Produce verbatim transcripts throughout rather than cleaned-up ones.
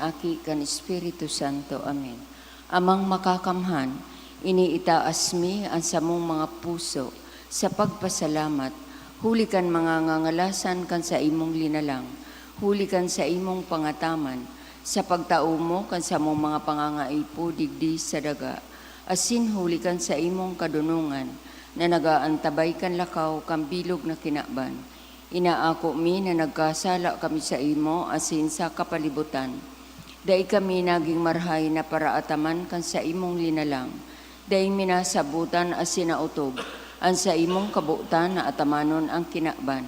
Aki, kan Espiritu Santo. Amen. Amang Makakamhan, iniitaas mi an samong mga puso sa pagpasalamat huli kan mga ngangalasan kan saimong linalang, huli kan saimong pangataman, sa pagtao mo kan samong mga pangangaipo digdi sa daga, asin huli kan saimong kadonongan na nag-aantabay kan lakaw kan bilog na kinaban. Inaako mi na nagkasala kami saimo asin sa kapalibutan. Dai kami naging marahay na paraataman kan saimong linalang. Dai mi nasabotan asin naotob an saimong kabotan na atamanon an kinaban.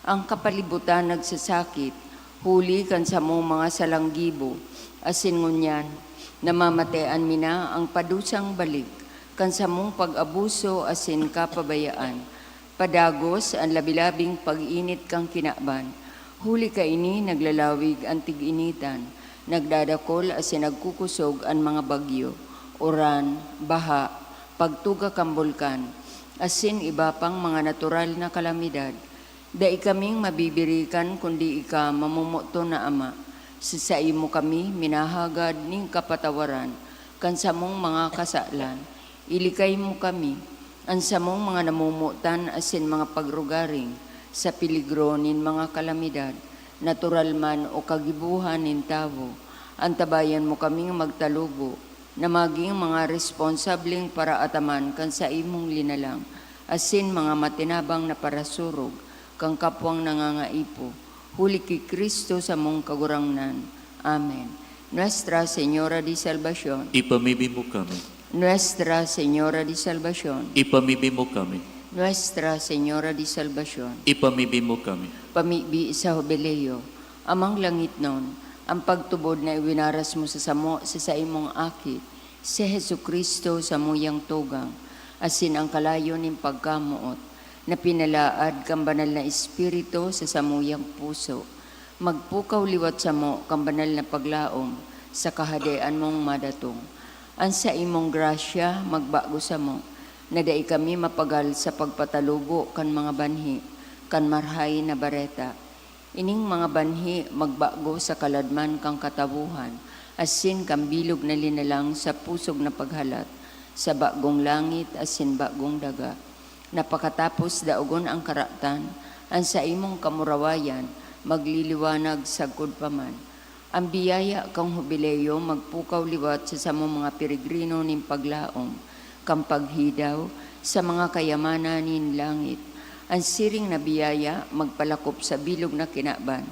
An kapalibutan nagsasakit huli kan samong mga salang gibo, asin ngunyan namamatean mi na an padusang balik kan samong pag-abuso asin kapabayaan. Padagos an labi-labing pag-init kan kinaban. Huli kaini naglalawig an tig-initan, nagdadakol asin nagkukosog an mga bagyo, uran, baha, pagtuga kan bulkan, asin iba pang mga natural na kalamidad. Dai kaming mabibirikan kundi ika, mamomoton na Ama. Sa saimo kami minahagad nin kapatawaran kan samong mga kasalan. Ilikay mo kami, an samong mga namomotan asin mga pagrugaring, sa peligro nin mga kalamidad, natural man o kagibohan nin tawo. Antabayan mo kaming magtalubo na magin mga responsableng paraataman kan saimong linalang, asin mga matinabang na parasurog kan kapwang nangangaipo, huli ki Cristo samong Kagurangnan. Amen. Nuestra Señora de Salvacion. Ipamibi mo kami. Nuestra Señora de Salvacion. Ipamibi mo kami. Nuestra Señora de Salvacion. Ipamibi mo kami. Pamibi sa Jubileo. Amang langitnon, an pagtubod na iwinaras mo sa samo sa saimong Aki, si Jesu-Cristo, samuyang tugang, asin an kalayo nin pagkamoot na pinalaad kan Banal na Espiritu sa samuyang puso, magpukaw liwat samo kan banal na paglaom sa Kahadean mong madatong. An saimong grasya magbago samo, na dai kami mapagal sa pagpatalubo kan mga banhi kan Marahay na Bareta. Ining mga banhi magbago sa kaladman kan katawohan, asin kan bilog na linalang sa pusog na paghalat, sa bagong langit asin bagong daga, na pakatapos daogon an karatan, an saimong kamurawayan magliliwanag sagkod pa man. An biyaya kan Hubileo magpukaw liwat sa samong mga peregrino nin paglaom kan paghidaw sa mga kayamanan nin langit. An siring na biyaya magpalakop sa bilog na kinaban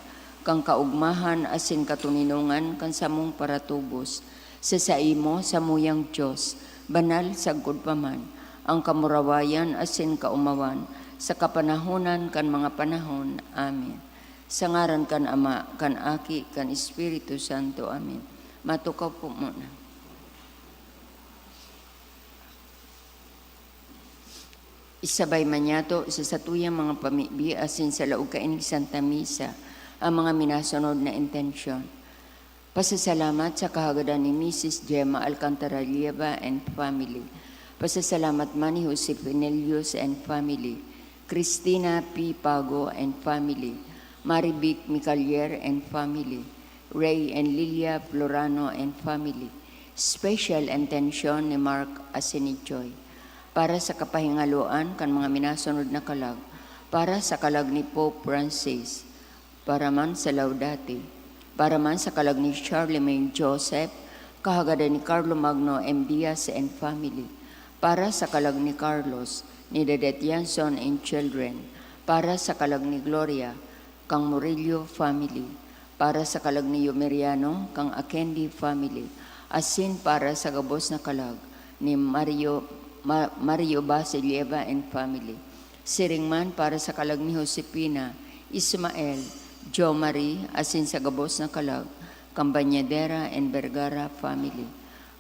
kan kaogmahan asin katoninongan kan samong paratubos. Sa saimo, samuyang Dios, banal sagkod pa man, an kamurawayan asin kaomawan sa kapanahonan kan mga panahon. Amen. Sa ngaran kan Ama, kan Aki, kan Espiritu Santo. Amen. Matukaw po muna. Isabay man niyato sa satuyang mga pamibi asin sa laog kaining Santa Misa ang mga minasunod na intensyon. Pasasalamat sa kahagadan ni Misis Gemma Alcantara Lieva and family. Pasasalamat man ni Jose Pinelius and family, Cristina P. Pago and family, Marivic Micalier and family, Ray and Lilia Florano and family. Special intention ni Mark asin ni Joy. Para sa kapahingaloan kan mga minasunod na kalag, para sa kalag ni Pope Francis, para man sa Laudate, para man sa kalag ni Charlemagne Joseph, kahagadan ni Carlo Magno M. Diaz and family, para sa kalag ni Carlos, ni Dedet Janson and children, para sa kalag ni Gloria, kang Murillo family, para sa kalag ni Yumeriano, kang Akendi family, asin para sa gabos na kalag ni Mario, Ma-, Mario Basilieva and family. Siring man para sa kalag ni Josefina, Ismael, Jo Marie, asin sa gabos na kalag kan Bañadera and Vergara family.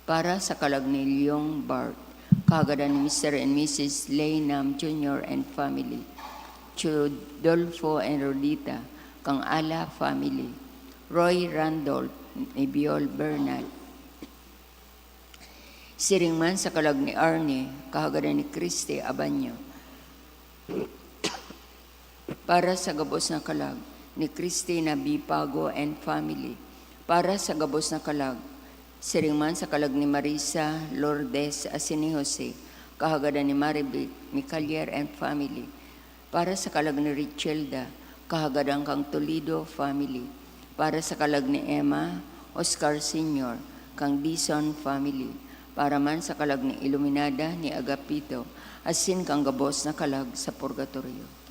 Para sa kalag ni Leong Bart, kahagadan ni Mister and Missus Lay Nam Junior and family, Chodolfo and Rodita, kang Ala family, Roy Randolph, ni Biol Bernal. Siring man sa kalag ni Arnie, kahagadan ni Christy Abanyo. Para sa gabos na kalag ni Christina B. Pago and family. Para sa gabos na kalag, siring man sa kalag ni Marisa, Lourdes, asin ni Jose, kahagadan ni Marivic, Micalier and family. Para sa kalag ni Richelda, kahagadan kan Toledo family. Para sa kalag ni Emma, Oscar Senior, kan Dizon family. Para man sa kalag ni Iluminada, ni Agapito, asin kan gabos na kalag sa purgatoryo.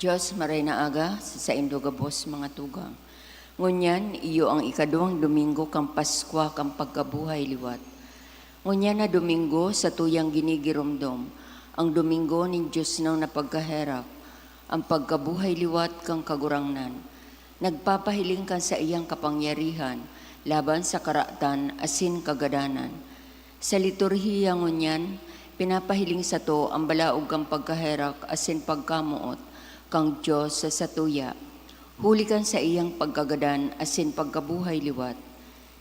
Dios, maray na aga sa saindo gabos mga tugang. Ngunyan, iyo an ikaduwang Domingo kan Paskwa kan pagkabuhay liwat. Ngunyan na Domingo, satuyang ginigiromdom, an Domingo nin Dios na pagkaherak, an pagkabuhay liwat kan Kagurangnan. Nagpapahiling kan saiyang kapangyarihan laban sa karatan asin kagadanan. Sa liturhiya ngunyan, pinapahiling sato an balaog kan pagkaherak asin pagkamoot kan Dios sa satuya, huli kan saiyang pagkagadan asin pagkabuhay liwat.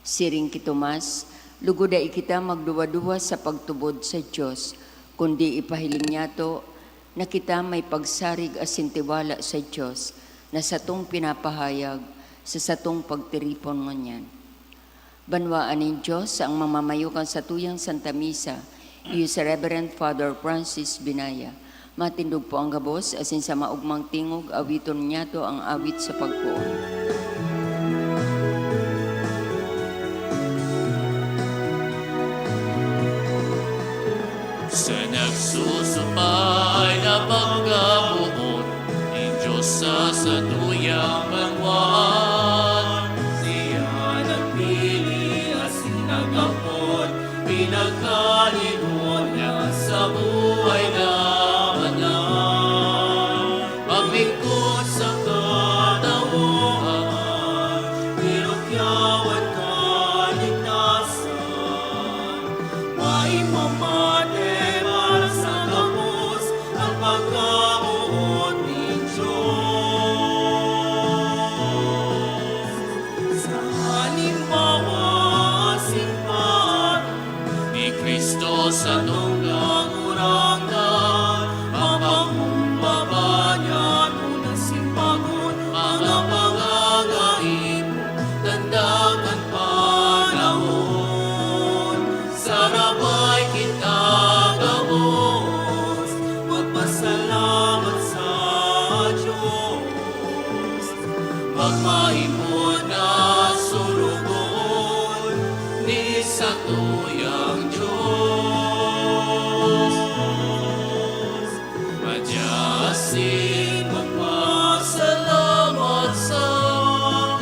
Siring ki Tomas, lugod dai kita magduwa-duwa sa pagtubod sa Dios, kundi ipahiling nyato na kita may pagsarig asin tiwala sa Dios na satong pinapahayag sa satong pagtiripon ngunyan. Banwaan nin Dios ang mamamayo kan satuyang Santa Misa, iyo si Reverend Father Francis Binaya. Matindog po ang gabos, asin sa maogmang tingog, awiton nyato ang awit sa pagpoon. Sa nagsusupay na pagkaboot nin Dios sa satuyang banwaan, siya nagpili asin nag-apod, pinagkalinawan niya sa buhay na banal. Maglingkod sa katawaan, Pagmahimod na sorogoon ni satuyang Dios. Madya asin magpasalamat sa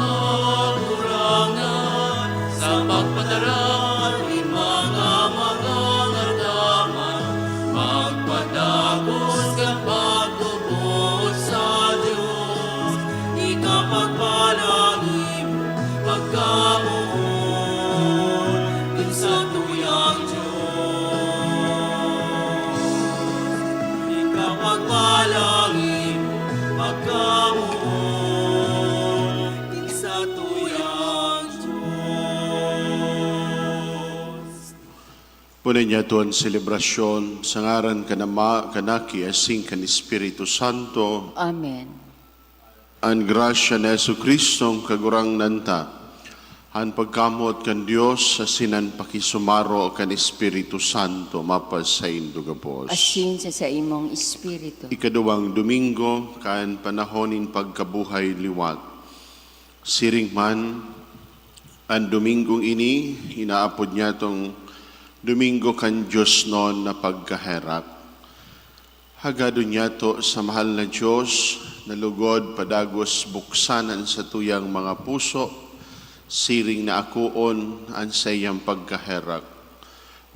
Kagurangnan sa pagpadara nin mga magagaraman, magpadagos kan pagtubod sa Dios, ikapagpalangibo pagkamoon nin satuyang Dios. Ikapagpalangibo pagkamoon nin satuyang Dios. Punan niya an selebrasyon sa ngaran kan Ama, kan Aki, asin kan Espiritu Santo. Amen. An grasya ni Jesu-Cristo, an Kagurangnan ta, an pagkamoot kan Dios, asin an pakisumaro kan Espiritu Santo, mapasaindo gabos. Asin sa saimong espiritu. Ikaduwang Domingo kan panahon nin pagkabuhay liwat. Siring man, an Domingong ini, inaapod niyatong Domingo kan Diosnon na Pagkaherak. Hagadon niyato sa mahal na Dios na lugod padagos buksan an satuyang mga puso, siring na akoon an saiyang pagkaherak.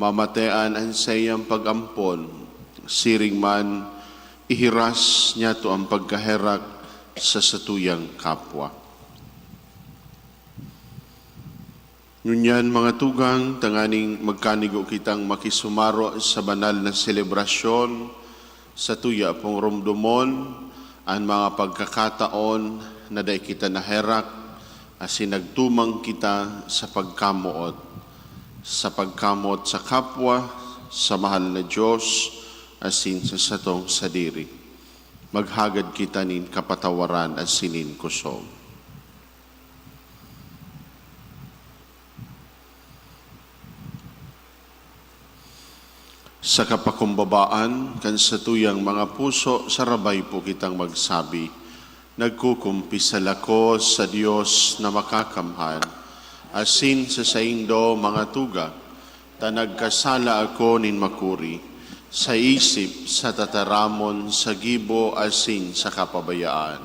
Mamatean an saiyang pag-ampon, siring man, ihiras niyato an pagkaherak sa satuyang kapwa. Ngunyan, mga tugang, tanganing magkanigo kitang makisumaro sa banal na selebrasyon, satuya pong romdomon an mga pagkakataon na dai kita naherak, asin nagtumang kita sa pagkamoot, sa pagkamoot sa kapwa, sa mahal na Dios, asin sa satong sadiri. Maghagad kita nin kapatawaran asin nin kosog. Sa kapakumbabaan kan satuyang mga puso, sarabay po kitang magsabi, "Nagkukumpisal ako sa Dios na Makakamhan, asin sa saindo, mga tugang, ta nagkasala ako nin makuri, sa isip, sa tataramon, sa gibo, asin sa kapabayaan.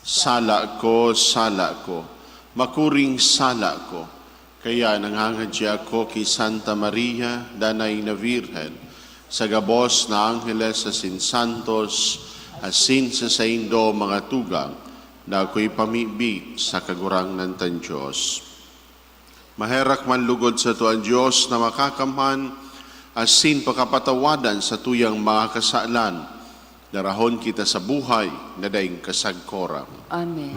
Sala ko, sala ko, makuring sala ko." Kaya nangangadya ako ki Santa Maria, Danay na Birhen, sa gabos na angheles asin santos, asin sa saindo, mga tugang, na ako'y pamibi sa Kagurangnan tan Dios. Maherak man lugod sato an Dios na Makakamhan, asin pakapatawadan satuyang mga kasalan, darahon kita sa buhay na daing kasagkoran. Amen.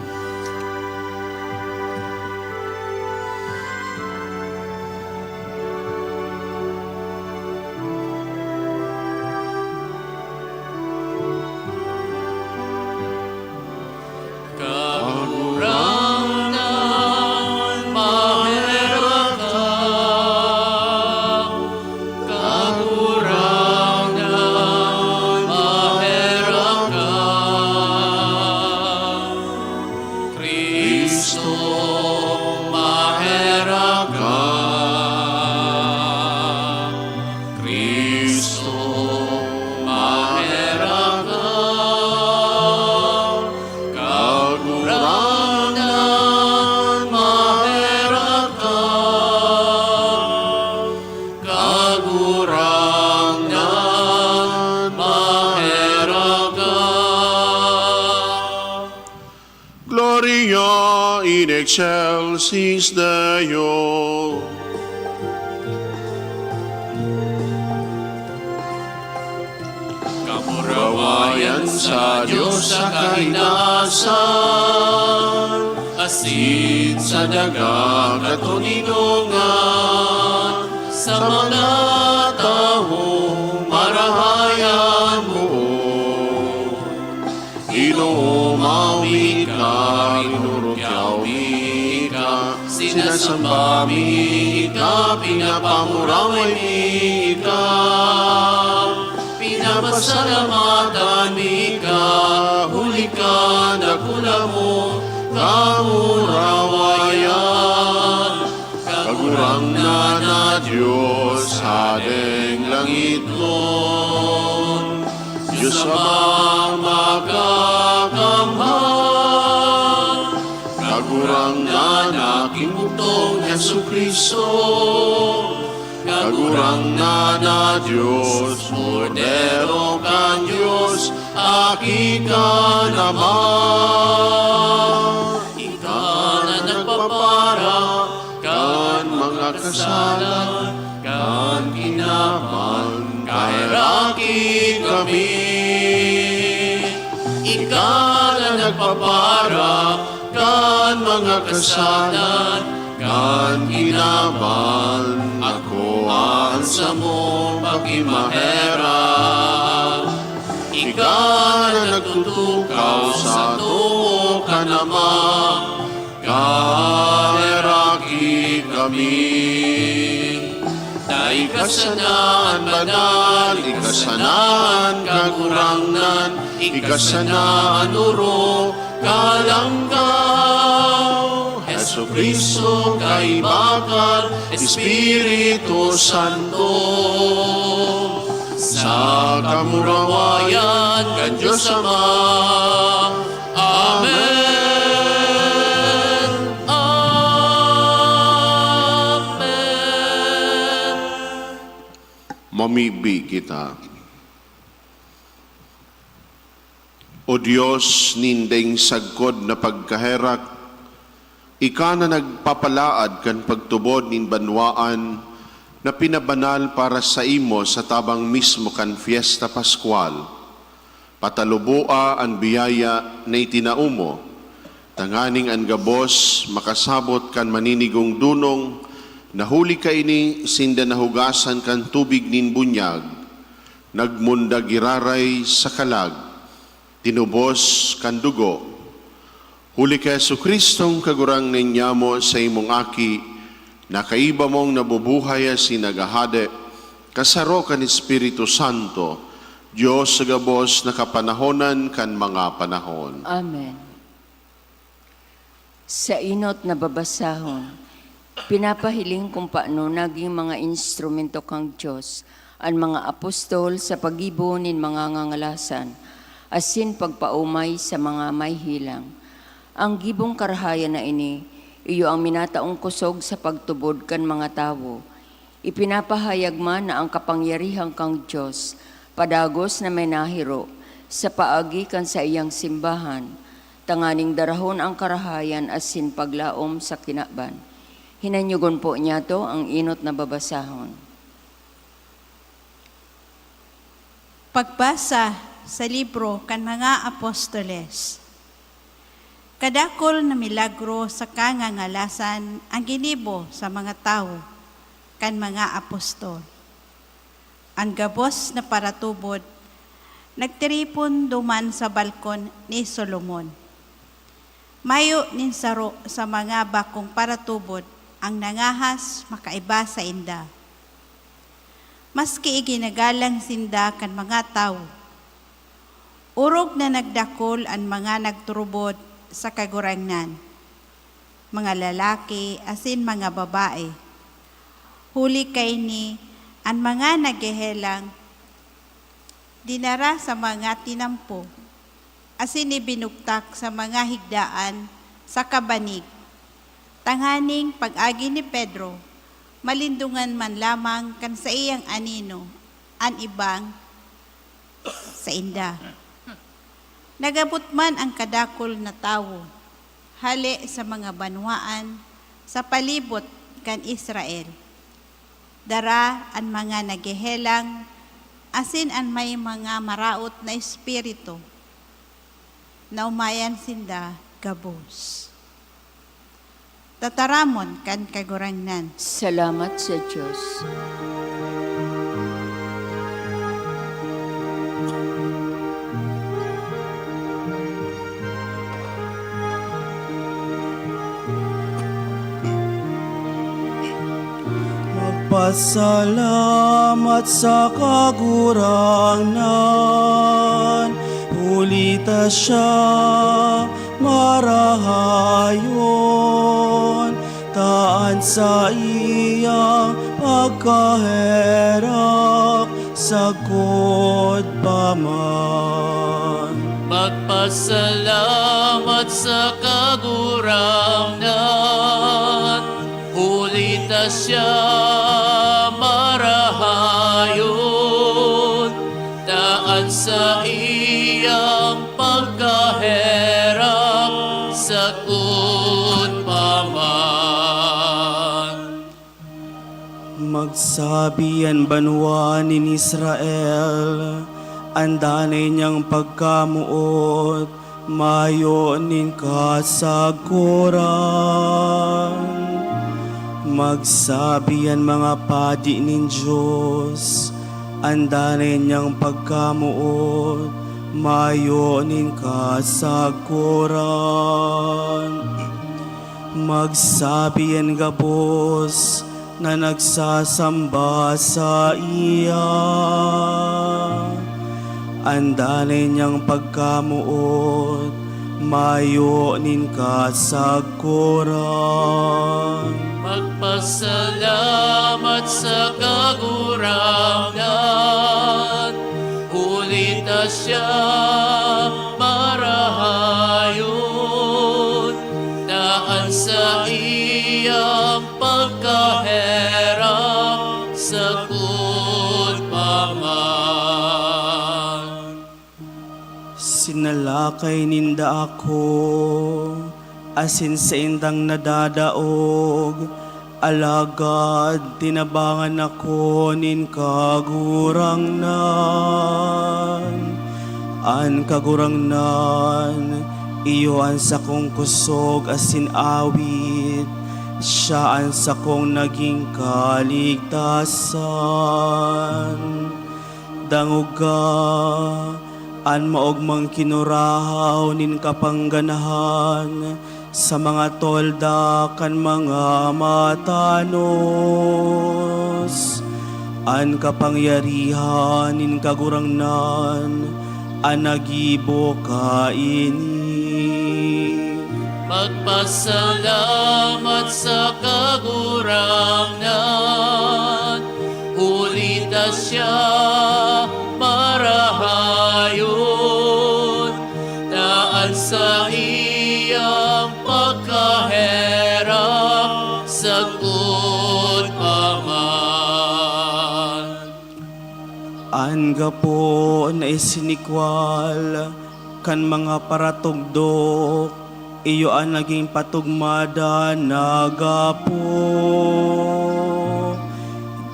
Kagurangnan, maherak ka. Kagurangnan, maherak ka. Cristo, maherak ka. Cristo, maherak ka. Kagurangnan, maherak ka. Kagurangnan, maherak ka. Gloria in excelsis Deo. Kamurawayan sa Dios sa kaitaasan, asin sa daga katoninongan, sa mga tawong marahay an boot. Inoomaw mi ka, rinurukyaw mi ka, sinasamba mi ka, pinapamuraway mi ka, pinapasalamatan mi ka, huli kan dakula mo, Kamurawayan, Kagurangnan na Dios, Hadeng langitnon, Dios Amang makakamhan, Kagurangnan na aking bugtong Jesu-Cristo, Kagurangnan na Dios, Kordero kan Dios, Aki ka na man. Ika na nagpapara kan mga kasalan kan kinaban, kaheraki kami. Ika na nagpapara kan mga kasalan kan kinaban, akoa an samong pakimaherak. Ika na nagtutukaw sa too kan Ama, kaheraki kami. Ta ika sana an banal, ika sana an Kagurangnan, ika sana an orog, kalangkaw. Jesu-Cristo, kaiba kan Espiritu Santo, sa kamurawayan kan Dios Ama. Amen. Amen. Mamibi kita. O Dios nin daing sagkod na pagkaherak, ika na nagpapalaad kan pagtubod nin banwaan na pinabanal para saimo sa tabang mismo kan Fiesta Pascual. Pataluboa an biyaya na itinao mo, tanganing an gabos makasabot kan maninigong dunong, na huli kaini sinda nahugasan kan tubig nin bunyag, nagmundag giraray sa kalag, tinubos kan dugo. Huli ki Jesu-Cristong Kagurangnan niamo, saimong Aki, na kaiba mong nabubuhay asin naghahade, kasaro kan Espiritu Santo, Dios sa gabos na kapanahonan kan mga panahon. Amen. Sa enot na babasahon, pinapahiling kun paano nagin mga instrumento kan Dios an mga apostol sa paggibo nin mga ngangalasan asin pagpaomay sa mga may helang. Ang gibong karahayan na ini, iyo an minataong kosog sa pagtubod kan mga tawo. Ipinapahayag man na ang kapangyarihan kan Dios padagos na may nahiro sa paagi kan saiyang simbahan, tanganing darahon an karahayan asin paglaom sa kinaban. Hinanyogon po niyato ang enot na babasahon. Pagbasa sa libro kan mga apostoles. Kadakul na milagro saka ngangalasan an ginibo sa mga tawo kan mga apostol. An gabos na paratubod nagtiripon duman sa balkon ni Solomon. Mayo nin saro sa mga bakong paratubod ang nangahas makaiba sainda. Maski iginagalang sinda kan mga tawo, orog na nagdakul an mga nagturubod sa Kagurangnan, mga lalaki asin mga babae. Huli kaini, an mga naghehelang dinara sa mga tinampo asin ibinugtak sa mga higdaan saka banig, tanganing pag-agi ni Pedro, malindongan man lamang kan saiyang anino an ibang sainda. Nag-abot man an kadakul na tawo hale sa mga banwaan sa palibot kan Israel. Dara an mga naghehelang asin an may mga maraot na espiritu. Naomayan sinda gabos. Tataramon kan Kagurangnan. Salamat sa Dios. Magpasalamat sa Kagurangnan, huli ta siya marahayon, ta an saiyang pagkaherak sagkod pa man. Magpasalamat sa Kagurangnan, huli ta siya marahayon, ta an saiyang pagkaherak sagkod pa man. Magsabi an banwa nin Israel, an danay niyang pagkamoot mayo nin kasagkoran. Magsabi an mga padi nin Dios, an danay niyang pagkamoot mayo nin kasagkoran. Magsabi an gabos na nagsasamba saiya, an danay niyang pagkamoot mayo nin kasagkoran. Magpasalamat sa Kagurangnan, huli ta siya marahayon, ta an saiyang pagkaherak sagkod pa man. Sinalakay ninda ako, asin saindang nadadaog, alagad tinabangan ako nin Kagurangnan. An Kagurangnan iyo an sakong kusog asin awit, siya an sakong nagin kaligtasan. Dangoga, an maogmang kinurahaw nin kapangganahan sa mga tolda kan mga matanos. An kapangyarihan nin Kagurangnan an naggibo kaini. Magpasalamat sa Kagurangnan, huli ta siya marahayon, ta an saiyang pagkaherak sagkod pa man. An gapo na isinikwal kan mga paratugdok, iyo an nagin patugmada na gapo.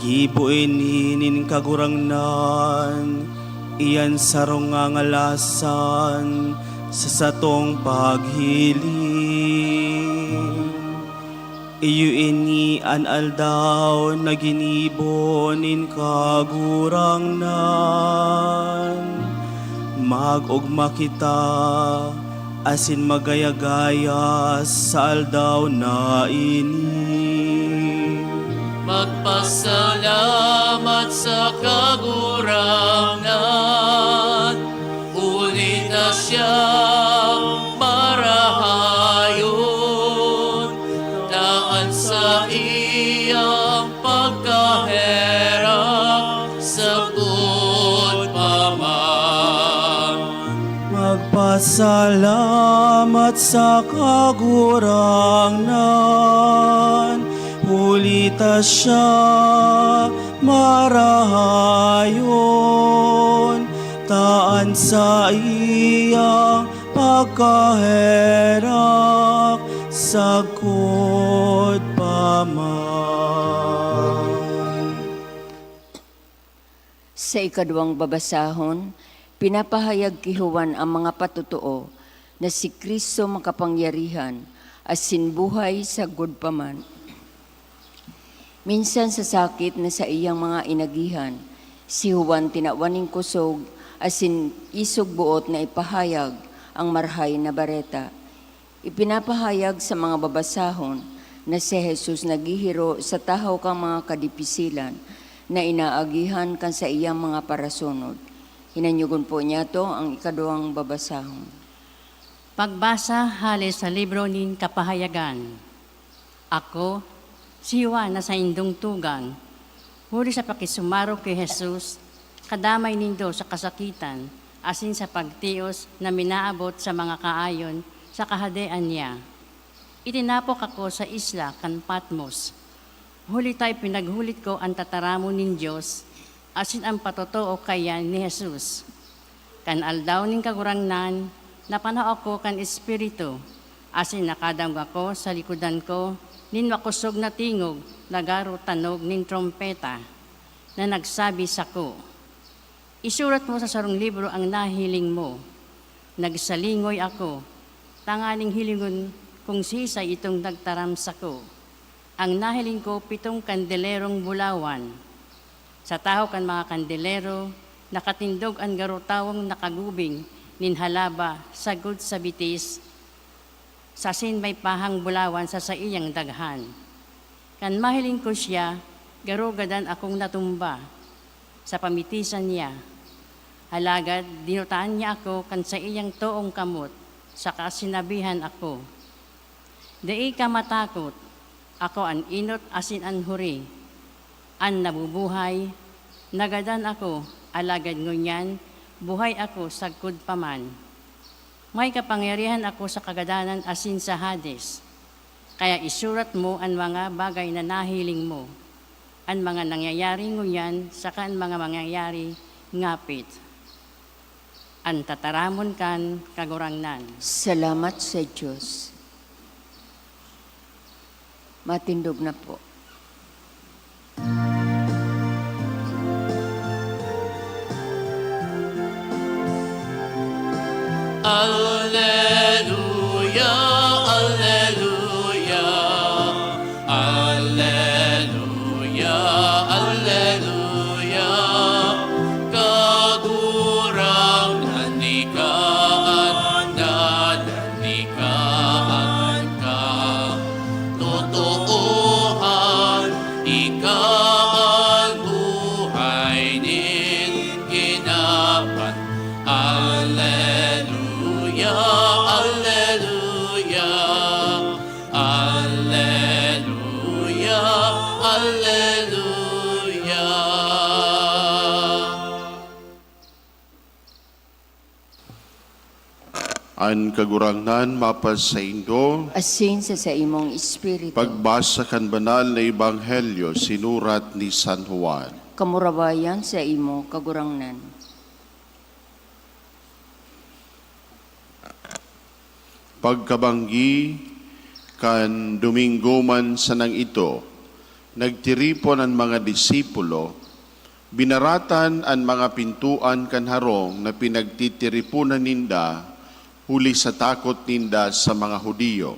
Gibo ini nin Kagurangnan, iyan sarong ngangalasan sa satong paghiling. Iyo ini an aldaw na ginibo nin Kagurangnan. Mag-ogma kita asin magaya-gaya sa aldaw na ini. Magpasalamat sa Kagurangnan, huli ta siya marahayon, ta an saiyang pagkaherak sagkod pa man. Magpasalamat sa Kagurangnan, huli ta siya marahayon, ta an saiyang pagkaherak sagkod pa man. Sa ikaduwang babasahon, pinapahayag ki Juan ang mga patotoo na si Cristo makapangyarihan asin buhay sagkod pa man. Minsan sa sakit na saiyang mga inagihan, si Juan tinawan nin kusog asin isog boot na ipahayag ang Marahay na Bareta. Ipinapahayag sa mga babasahon na si Jesus naghihiro sa tahaw kan mga kadipisilan na inaagihan kan saiyang mga parasunod. Hinanyogon po niyato ang ikaduwang babasahon. Pagbasa hale sa libro nin Kapahayagan. Ako, si Juan na saindong tugang, huli sa pakisumarog ki Jesus, kadamay nindo sa kasakitan asin sa pagtios na minaabot sa mga kaayon sa Kahadean niya. Itinapok ako sa isla kan Patmos, huli ta ipinaghulit ko an tataramon nin Dios asin an patotoo kaiyan ni Jesus. Kan aldaw nin Kagurangnan, napanao ako kan Espiritu, asin nakadangog ako sa likodan ko nin makosog na tingog na garo tanog nin trompeta, na nagsabi sako, "Isurat mo sa sarong libro ang nahiling mo." Nagsalingoy ako, tanganing hilingon kung siisay itong nagtaram sako. Ang nahiling ko, pitong kandelerong bulawan. Sa tahaw kan mga kandelero, nakatindog an garo tawong nakagubing nin halaba sagkod sa bitis, sasin may pahang bulawan sa saiyang daghan. Kan mahiling ko siya, garo gadan akong natumba sa pamitisan niya. Alagad dinutaan niya ako kan saiyang toong kamot, saka sinabihan ako, "Dai ka matakot, ako an enot asin an huri. An nabubuhay, nagadan ako, alagad ngunyan buhay ako sagkod pa man. May kapangyarihan ako sa kagadanan asin sa Hades. Kaya isurat mo an mga bagay na nahiling mo, an mga nangyayari ngunyan saka an mga mangyayari ngapit." An tataramon kan Kagurangnan. Salamat sa Dios. Matindog na po. Alleluia, alleluia, alleluia, alleluia. Kagurangnan, ika an dalan, ika an katotoohan, ika an buhay nin kinaban. Alleluia, alleluia, alleluia, alleluia. An Kagurangnan mapasaindo. Asin sa saimong espiritu. Pagbasa kan Banal na Ebanghelyo sinurat ni San Juan. Kamurawayan sa imo, Kagurangnan. Pagkabanggi kan Domingo man sanang ito, nagtiripon an mga disipulo, binaratan an mga pintoan kan harong na pinagtitiriponan ninda huli sa takot ninda sa mga Judio.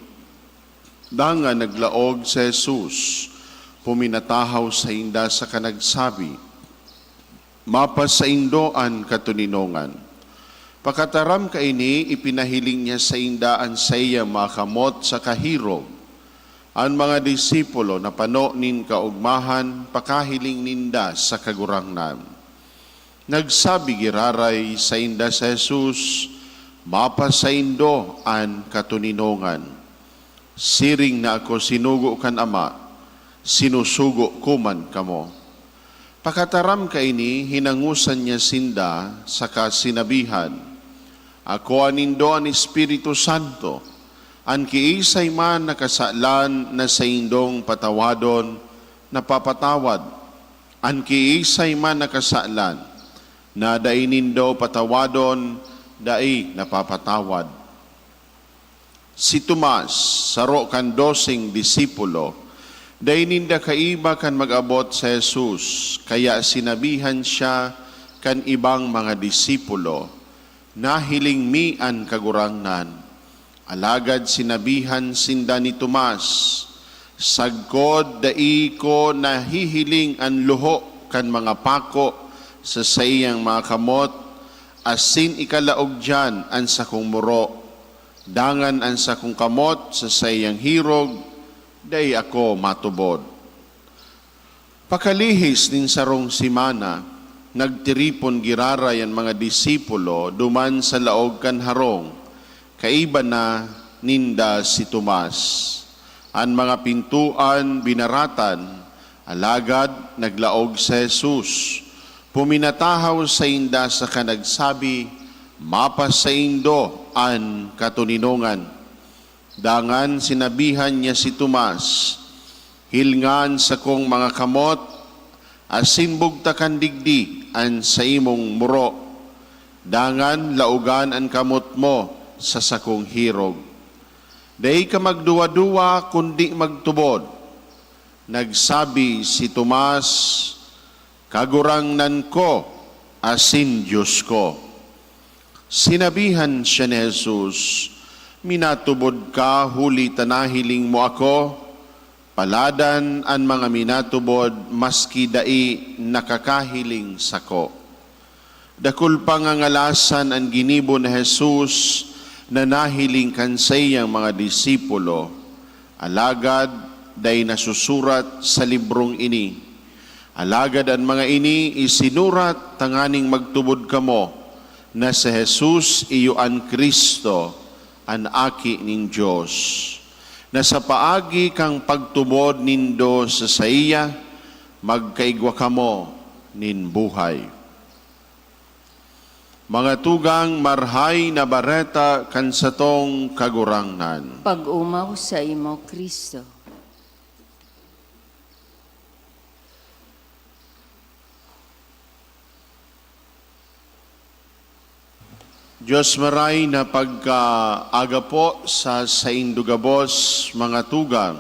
Dangan naglaog si Jesus, puminatahaw sainda saka nagsabi, "Mapasaindo an katoninongan." Pakataram kaini, ipinahiling niya sainda an saiyang mga kamot saka hirog. An mga disipulo napano nin kaogmahan pakahiling ninda sa Kagurangnan. Nagsabi giraray sainda si Jesus, "Mapasaindo an katoninongan. Siring na ako sinugo kan Ama, sinusugo ko man kamo." Pakataram kaini, hinangosan niya sinda, saka sinabihan, "Akoa nindo an Espiritu Santo. An kiisay man na kasalan na saindong patawadon, napapatawad. An kiisay man na kasalan na dai nindo patawadon, dai napapatawad." Si Tomas, saro kan doseng disipulo, dai ninda kaiba kan mag-abot si Jesus, kaya sinabihan siya kan ibang mga disipulo, "Nahiling mi an Kagurangnan." Alagad sinabihan sinda ni Tomas, "Sagkod dai ko nahihiling an luho kan mga pako sa saiyang mga kamot, asin ikalaog diyan an sakong muro, dangan an sakong kamot sa saiyang hirog, dai ako matubod." Pakalihis nin sarong semana, nagtiripon giraray an mga disipulo duman sa laog kan harong, Kaiba na ninda si Tomas. An mga pintoan binaratan, alagad naglaog si Jesus. Puminatahaw sainda saka nagsabi, "Mapasaindo an katoninongan." Dangan sinabihan niya si Tomas, "Hilnga an sakong mga kamot, asin bugtakan digdi an saimong muro. Dangan laogan an kamot mo sa sakong hirog. Dai ka magduwa-duwa, kundi magtubod." Nagsabi si Tomas, "Kagurangnan ko asin Dios ko." Sinabihan siya ni Jesus, "Minatubod ka huli ta nahiling mo ako? Paladan an mga minatubod maski dai nakakahiling sako." Dakul pang ngangalasan an ginibo ni Jesus na nahiling kan saiyang mga disipulo, alagad dai nasusurat sa librong ini. Alagad an mga ini isinurat tanganing magtubod kamo na si Jesus iyo an Cristo, an Aki nin Dios, na sa paagi kan pagtubod nindo sa saiya, magkaigwa kamo nin buhay. Mga tugang, Marahay na Bareta kan satong Kagurangnan. Pag-omaw saimo, Cristo. Dios Marahay na pagkaaga po sa saindo gabos, mga tugang.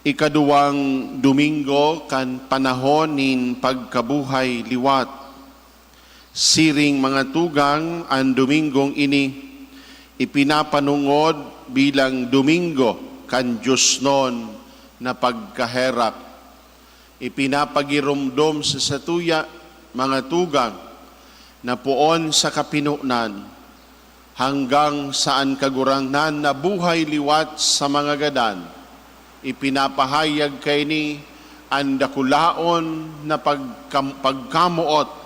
Ikaduwang Domingo kan panahon nin pagkabuhay liwat. Siring, mga tugang, an Domingong ini ipinapanongod bilang Domingo kan Diosnon na Pagkaherak. Ipinapagiromdom sa satuya, mga tugang, na poon sa kapinonan, hanggang sa an Kagurangnan na buhay liwat sa mga gadan. Ipinapahayag kaini an dakulaon na pagkam-, pagkamoot,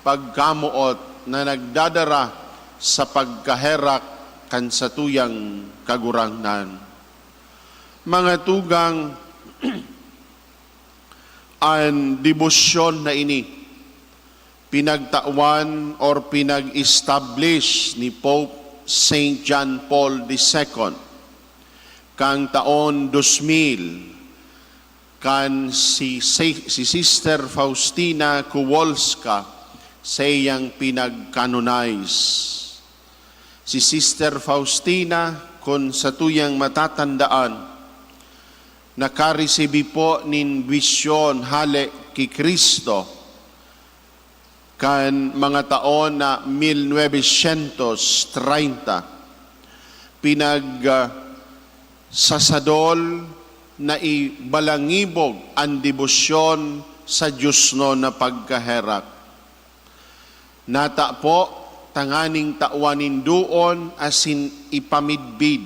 pagkamoot na nagdadara sa pagkaherak kan satuyang Kagurangnan. Mga tugang, an debosyon na ini pinagtawan or pinag-establish ni Pope Saint John Paul the Second kan taon dos mil, kan si, si, si Sister Faustina Kowalska saiyang pinag-canonize. Si Sister Faustina, kun satuyang matatandaan, nakaresibi po nin bisyon hale ki Cristo kan mga taon na mil novecientos treinta. Pinag, ah, sasadol na ibalangibog an debosyon sa diosnon na pagkaherak. Nata po tanganing tawan nin doon asin ipamidbid,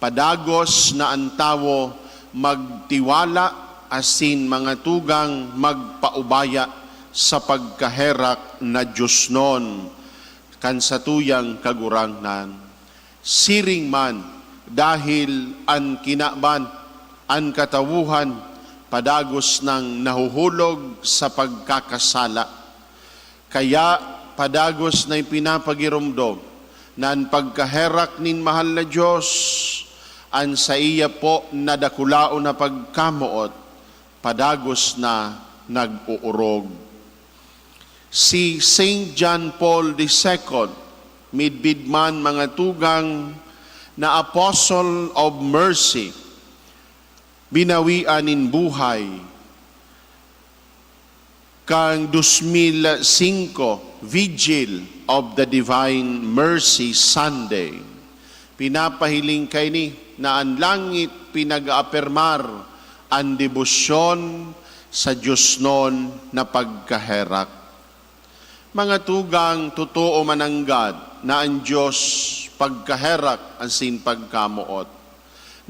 padagos na an tawo magtiwala asin mga tugang magpaubaya sa pagkaherak na diosnon kan satuyang Kagurangnan. Siring man, dahil an kinaban, an katawuhan, padagos nang nahuhulog sa pagkakasala. Kaya padagos na ipinapagiromdom na an pagkaherak nin mahal na Dios, an saiya po na dakulaon na pagkamoot, padagos na nag-oorog. Si Saint John Paul the Second, midbid man, mga tugang, na Apostle of Mercy, binawian nin buhay kan dos mil singko Vigil of the Divine Mercy Sunday. Pinapahiling kaini na an langit pinag-aapirmar an debosyon sa diosnon na pagkaherak. Mga tugang, totoo mananggad na an Dios pagkaherak asin pagkamoot.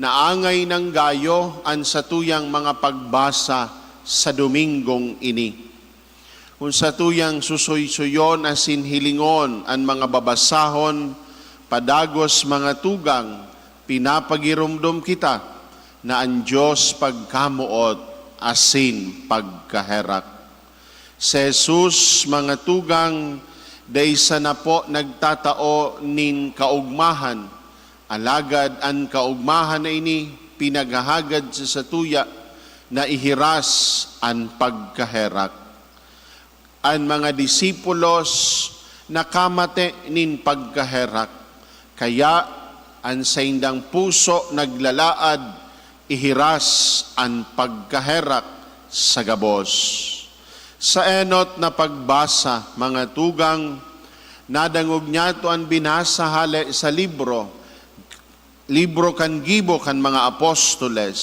Naangay nang gayo an satuyang mga pagbasa sa Domingong ini. Kun satuyang susoy-suyon asin hilingon an mga babasahon, padagos mga tugang, pinapagiromdom kita na an Dios pagkamoot asin pagkaherak. Si Jesus, mga tugang, dai sana po nagtatao nin kaogmahan, alagad an kaogmahan na ini pinaghahagad sa satuya na ihiras an pagkaherak. An mga disipulos nakamate nin pagkaherak, kaya an saindang puso naglalaad ihiras an pagkaherak sa gabos. Sa enot na pagbasa, mga tugang, nadangog niyato an binasa hale sa libro, libro kan gibo kan mga apostoles,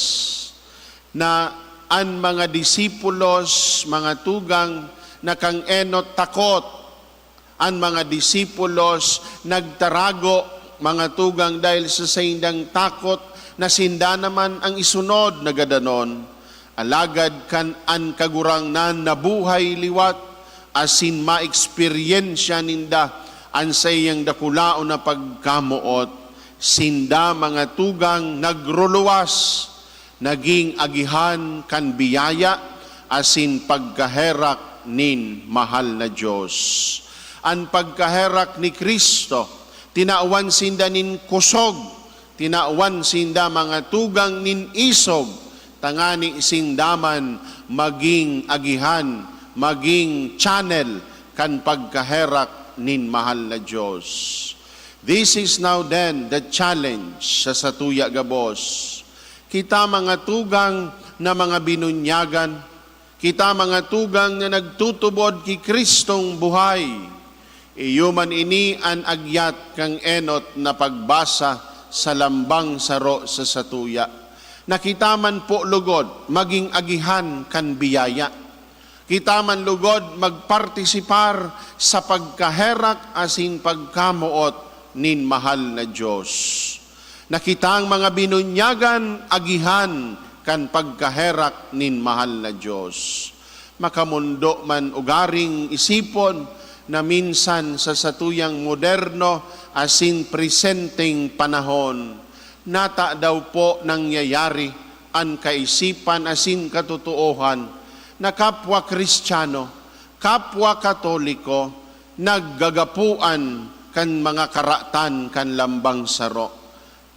na an mga disipulos, mga tugang, na kan enot takot. An mga disipulos nagtarago, mga tugang, dahil sa saindang takot na sinda naman ang isunod na gadanon. Alagad kan an Kagurangnan nabuhay liwat asin maeksperyensya ninda an saiyang dakulaon na pagkamoot, sinda, mga tugang, nagruluwas, naging agihan kan biyaya asin pagkaherak nin mahal na Dios. An pagkaherak ni Cristo, tinawan sinda nin kusog, tinawan sinda, mga tugang, nin isog, tangani sinda man maging agihan, maging channel kan pagkaherak nin mahal na Dios. This is now then the challenge sa satuya gabos. Kita, mga tugang, na mga binunyagan, kita, mga tugang, na nagtutubod ki Cristong buhay, iyo man ini an agyat kan enot na pagbasa sa lambang saro sa satuya, na kita man po lugod magin agihan kan biyaya. Kita man lugod magpartisipar sa pagkaherak asin pagkamoot nin mahal na Dios. Na kitang mga binunyagan agihan kan pagkaherak nin mahal na Dios. Makamondo man ugaring isipon na minsan sa satuyang moderno asin presenteng panahon, nata daw po nangyayari an kaisipan asin katotoohan na kapwa Kristiyano, kapwa Katoliko, naggagapoan kan mga karatan kan lambang saro.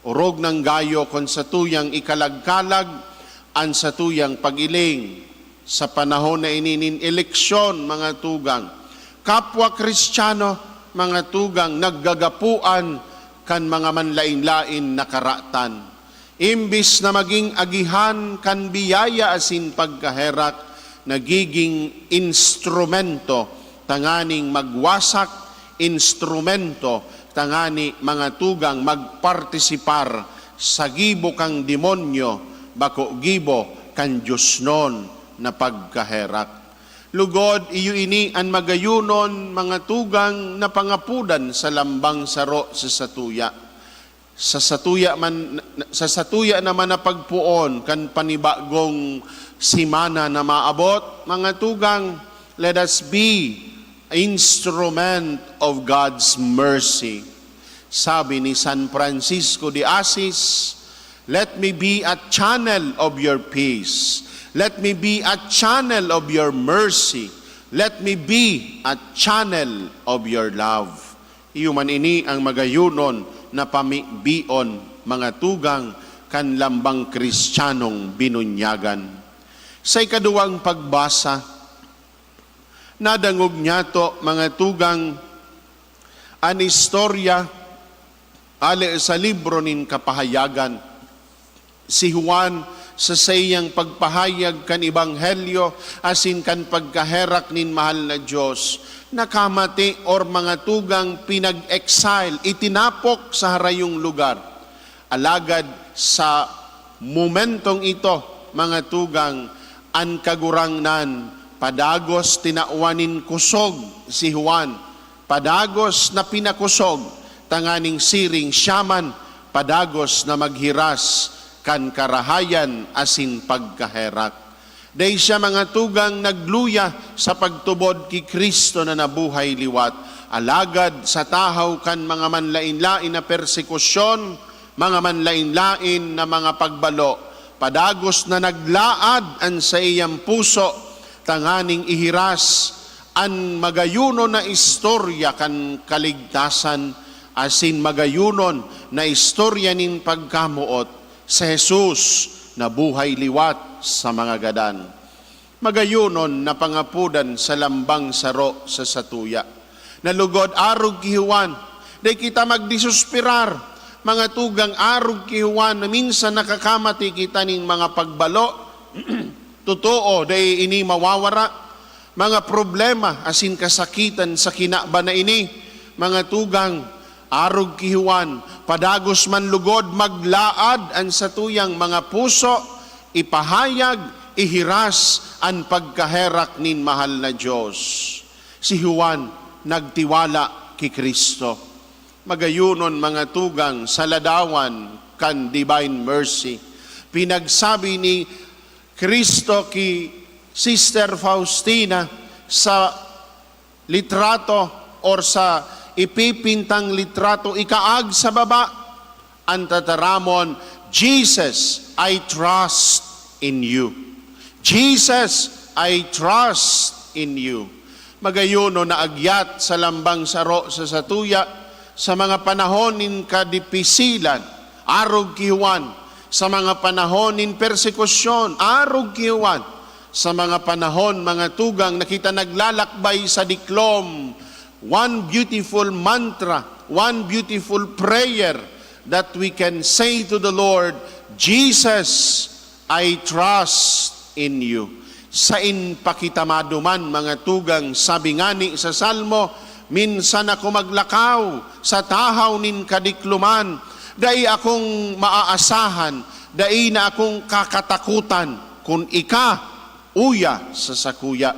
Orog nang gayo kun satuyang ikalagkalag an satuyang pag-iling. Sa panahon na ini nin eleksyon, mga tugang, kapwa Kristiyano, mga tugang, naggagapoan kan mga manlaen-laen na karatan. Imbis na maging agihan kan biyaya asin pagkaherak, nagiging instrumento tanganing magwasak, instrumento tangani, mga tugang, magpartisipar sa gibo kan demonyo, bako gibo kan diosnon na pagkaherak. Lugod, iyo ini an magayonon, mga tugang, na pangapodan sa lambang saro sa satuya. Sa satuya man, sa satuya naman na pagpoon kan panibagong semana na maabot, mga tugang, let us be instrument of God's mercy. Sabi ni San Francisco de Assis, "Let me be a channel of your peace. Let me be a channel of your mercy. Let me be a channel of your love." Iyo man ini ang magayonon na pamibion, mga tugang, kan lambang Kristiyanong binunyagan. Sa ikaduwang pagbasa, nadangog niyato, mga tugang, an istorya hale sa libro nin Kapahayagan. Si Juan, sa saiyang pagpahayag kan ebanghelyo asin kan pagkaherak nin mahal na Dios, nakamate or, mga tugang, pinag-exile, itinapok sa harayong lugar. Alagad sa momentong ito, mga tugang, an Kagurangnan padagos tinawan nin kusog si Juan, padagos na pinakosog, tanganing siring siya man padagos na maghiras kan karahayan asin pagkaherak. Dai siya, mga tugang, nagluya sa pagtubod ki Cristo na nabuhay liwat. Alagad sa tahaw kan mga manlaen-laen na persekusyon, mga manlaen-laen na mga pagbalo, padagos na naglaad an saiyang puso tanganing ihiras an magayonon na istorya kan kaligtasan asin magayonon na istorya nin pagkamoot. Si Jesus nabuhay liwat sa mga gadan. Magayonon na pangapodan sa lambang saro sa satuya. Nalugod arog ki Juan, dai kita magdesusperar. Mga tugang, arog ki Juan na minsan nakakamati kita nin mga pagbalo. Totoo, dai ini mawawara. Mga problema asin kasakitan sa kinaban na ini, mga tugang, arog ki Juan, padagos man lugod maglaad an satuyang mga puso, ipahayag, ihiras an pagkaherak nin mahal na Dios. Si Juan nagtiwala ki Cristo. Magayonon, mga tugang, sa ladawan kan Divine Mercy, pinagsabi ni Cristo ki Sister Faustina sa litrato or sa ipipintang litrato, ikaag sa baba, an tataramon, "Jesus, I trust in you. Jesus, I trust in you." Magayonon na agyat sa lambang saro sa satuya, sa mga panahon nin kadipisilan, arog ki Juan, sa mga panahon nin persekusyon, arog ki Juan, sa mga panahon, mga tugang, na kita naglalakbay sa diklom, one beautiful mantra, one beautiful prayer that we can say to the Lord, "Jesus, I trust in you." Sain pa kita maduman, mga tugang? Sabi ngani sa Salmo, "Minsan ako maglakaw sa tahaw nin kadikloman, dai akong maaasahan, dai na akong kakatakotan, kun ika uya sa sakuya."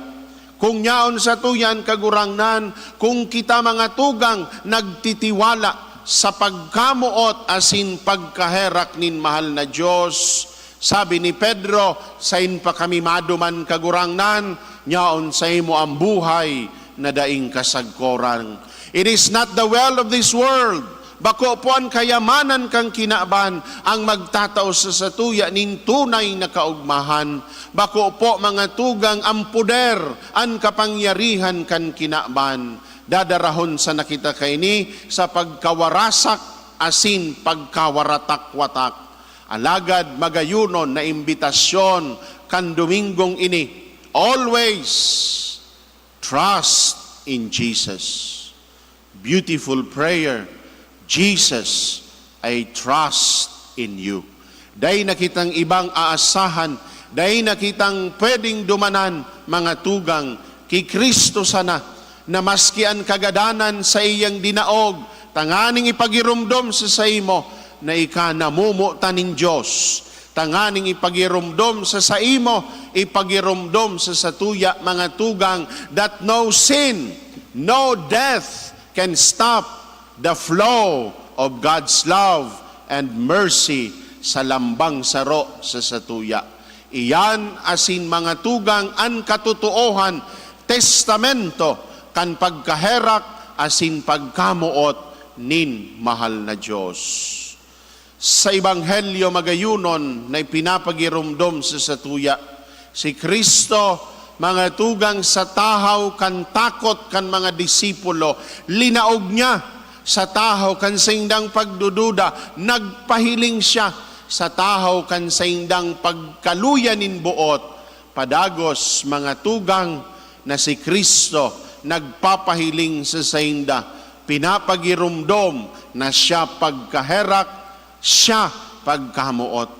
Kung yaon satuya an Kagurangnan, kung kita, mga tugang, nagtitiwala sa pagkamoot asin pagkaherak nin mahal na Dios, sabi ni Pedro, "Sain pa kami maduman, Kagurangnan? Yaon saimo an buhay na daing kasagkoran." It is not the wealth of this world. Bako po an kayamanan kan kinaban ang magtatao sa satuya nin tunay na kaogmahan. Bako po, mga tugang, an poder, an kapangyarihan kan kinaban. Dadarahon sana kita kaini sa pagkawarasak asin pagkawaratak-watak. Alagad magayonon na imbitasyon kan Domingong ini, always trust in Jesus. Beautiful prayer, "Jesus, I trust in you." Dai na kitang ibang aasahan, dai na kitang pwedeng dumanan, mga tugang, ki Cristo sana, na maski an kagadanan saiyang dinaog tanganing ipagiromdom sa saimo na ika namomotan nin Dios, tanganing ipagiromdom sa saimo, ipagiromdom sa satuya, mga tugang, that no sin, no death can stop the flow of God's love and mercy sa lambang saro sa satuya. Iyan asin, mga tugang, an katotoohan, testamento kan pagkaherak asin pagkamoot nin mahal na Dios. Sa Ebanghelyo, magayonon na ipinapagiromdom sa satuya, si Cristo, mga tugang, sa tahaw kan takot kan mga disipulo, linaog niya. Sa tahaw kan saindang pagdududa, nagpahiling siya. Sa tahaw kan saindang pagkaluya nin boot, padagos, mga tugang, na si Cristo nagpapahiling sa sainda, pinapagiromdom na siya pagkaherak, siya pagkamoot.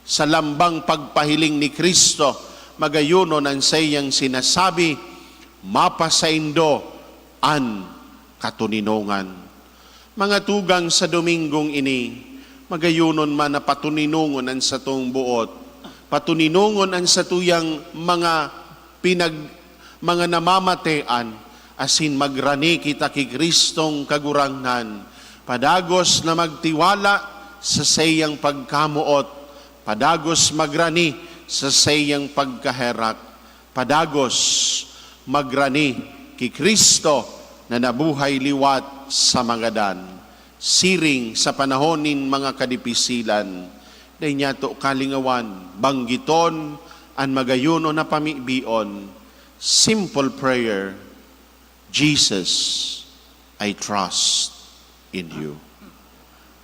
Sa lambang pagpahiling ni Cristo, magayonon an saiyang sinasabi, "Mapasaindo an katoninongan." Mga tugang, sa Domingong ini, magayonon man na patoninongon an satong boot, patoninongon an satuyang mga pinag-, mga namamatean, asin magrani kita ki Cristong Kagurangnan, padagos na magtiwala sa saiyang pagkamoot, padagos magrani sa saiyang pagkaherak, padagos, magrani ki Cristo na nabuhay liwat sa mga gadan, siring sa panahon nin mga kadipisilan. Dai niyato kalingawan, banggiton an magayuno na pamibion. Simple prayer, "Jesus, I trust in you."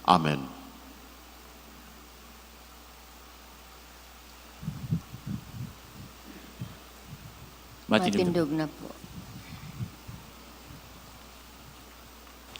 Amen. Matindog. Matindog na po.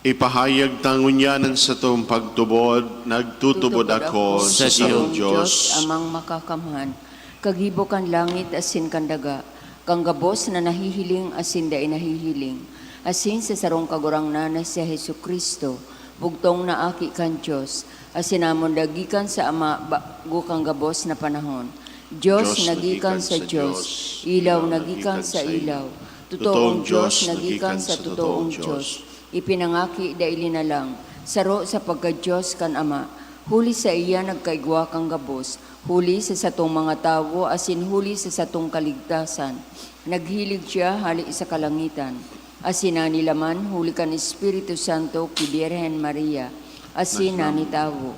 Ipahayag ta ngunyan an satong pagtubod, "Nagtutubod ako sa sarong Dios, Amang Makakamhan, kagibo kan langit asin kan daga, kan gabos na nahihiling asin dai nahihiling, asin sa sarong Kagurangnan na si Jesu-Cristo, bugtong na Aki kan Dios, asin namon daa gikan sa Ama bago kan gabos na panahon. Dios na gikan sa Dios, ilaw na gikan sa ilaw, totoong Dios na gikan sa totoong Dios, ipinangaki, dai linalang, saro sa pagka-Dios kan Ama. Huli saiya nagkaigwa kan gabos, huli sa satong mga tawo asin huli sa satong kaligtasan, naghilig siya hale sa kalangitan, asin nanilaman huli kan Espiritu Santo ki Birhen Maria, asin nanitawo.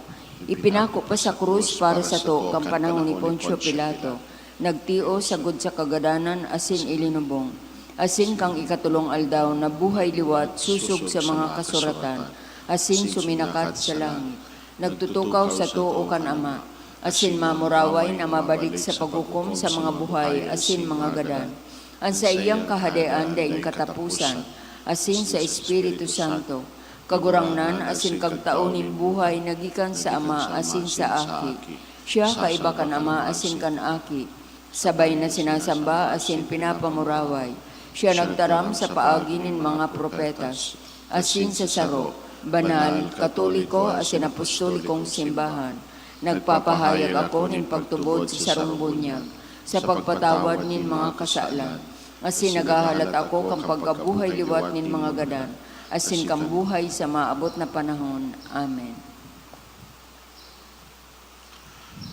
Ipinako pa sa krus para sato kan panahon ni Poncio Pilato, nagtios sagkod sa kagadanan asin ilinubong. Asin kan ikatolong aldaw nabuhay liwat sosog sa mga kasuratan, asin suminakat sa langit. Nagtutukaw sa too kan Ama, asin mamuraway na mabalik sa paghukom sa mga buhay asin mga gadan. An saiyang kahadean daing kataposan, asin sa Espiritu Santo, Kagurangnan asin kagtao nin buhay na gikan sa Ama asin sa Aki. Siya kaiba kan Ama asin kan Aki, sabay na sinasamba asin pinapamuraway. Siya nagtaram sa paagi nin mga propetas, asin sa saro, banal, katoliko asin apostolikong simbahan. Nagpapahayag ako nin pagtubod sa sarong bunyag, sa pagpatawad nin mga kasalan, asin naghahalat ako kan pagkabuhay liwat nin mga gadan, asin kan buhay sa maabot na panahon. Amen.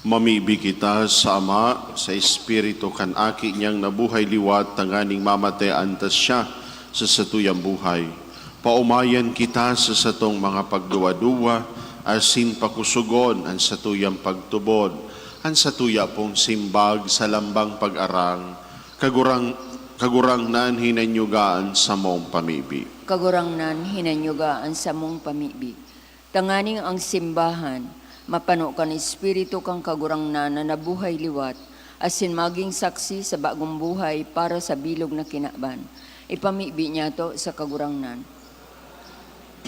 Mamibi kita sa Ama, sa Espiritu kan Aki niyang nabuhay liwat, tanganing mamatean ta siya sa satuyang buhay. Paomayan kita sa satong mga pagduwa-duwa, asin pakusugon an satuyang pagtubod, an satuya pong simbag sa lambang pag-arang. Kagurang-, Kagurangnan, hinanyuga an samong pamibi. Kagurangnan, hinanyuga an samong pamibi. Tanganing ang simbahan mapano kan Espiritu kan Kagurangnan na nabuhay liwat, asin magin saksi sa bagong buhay para sa bilog na kinaban. Ipamibi niyato sa Kagurangnan.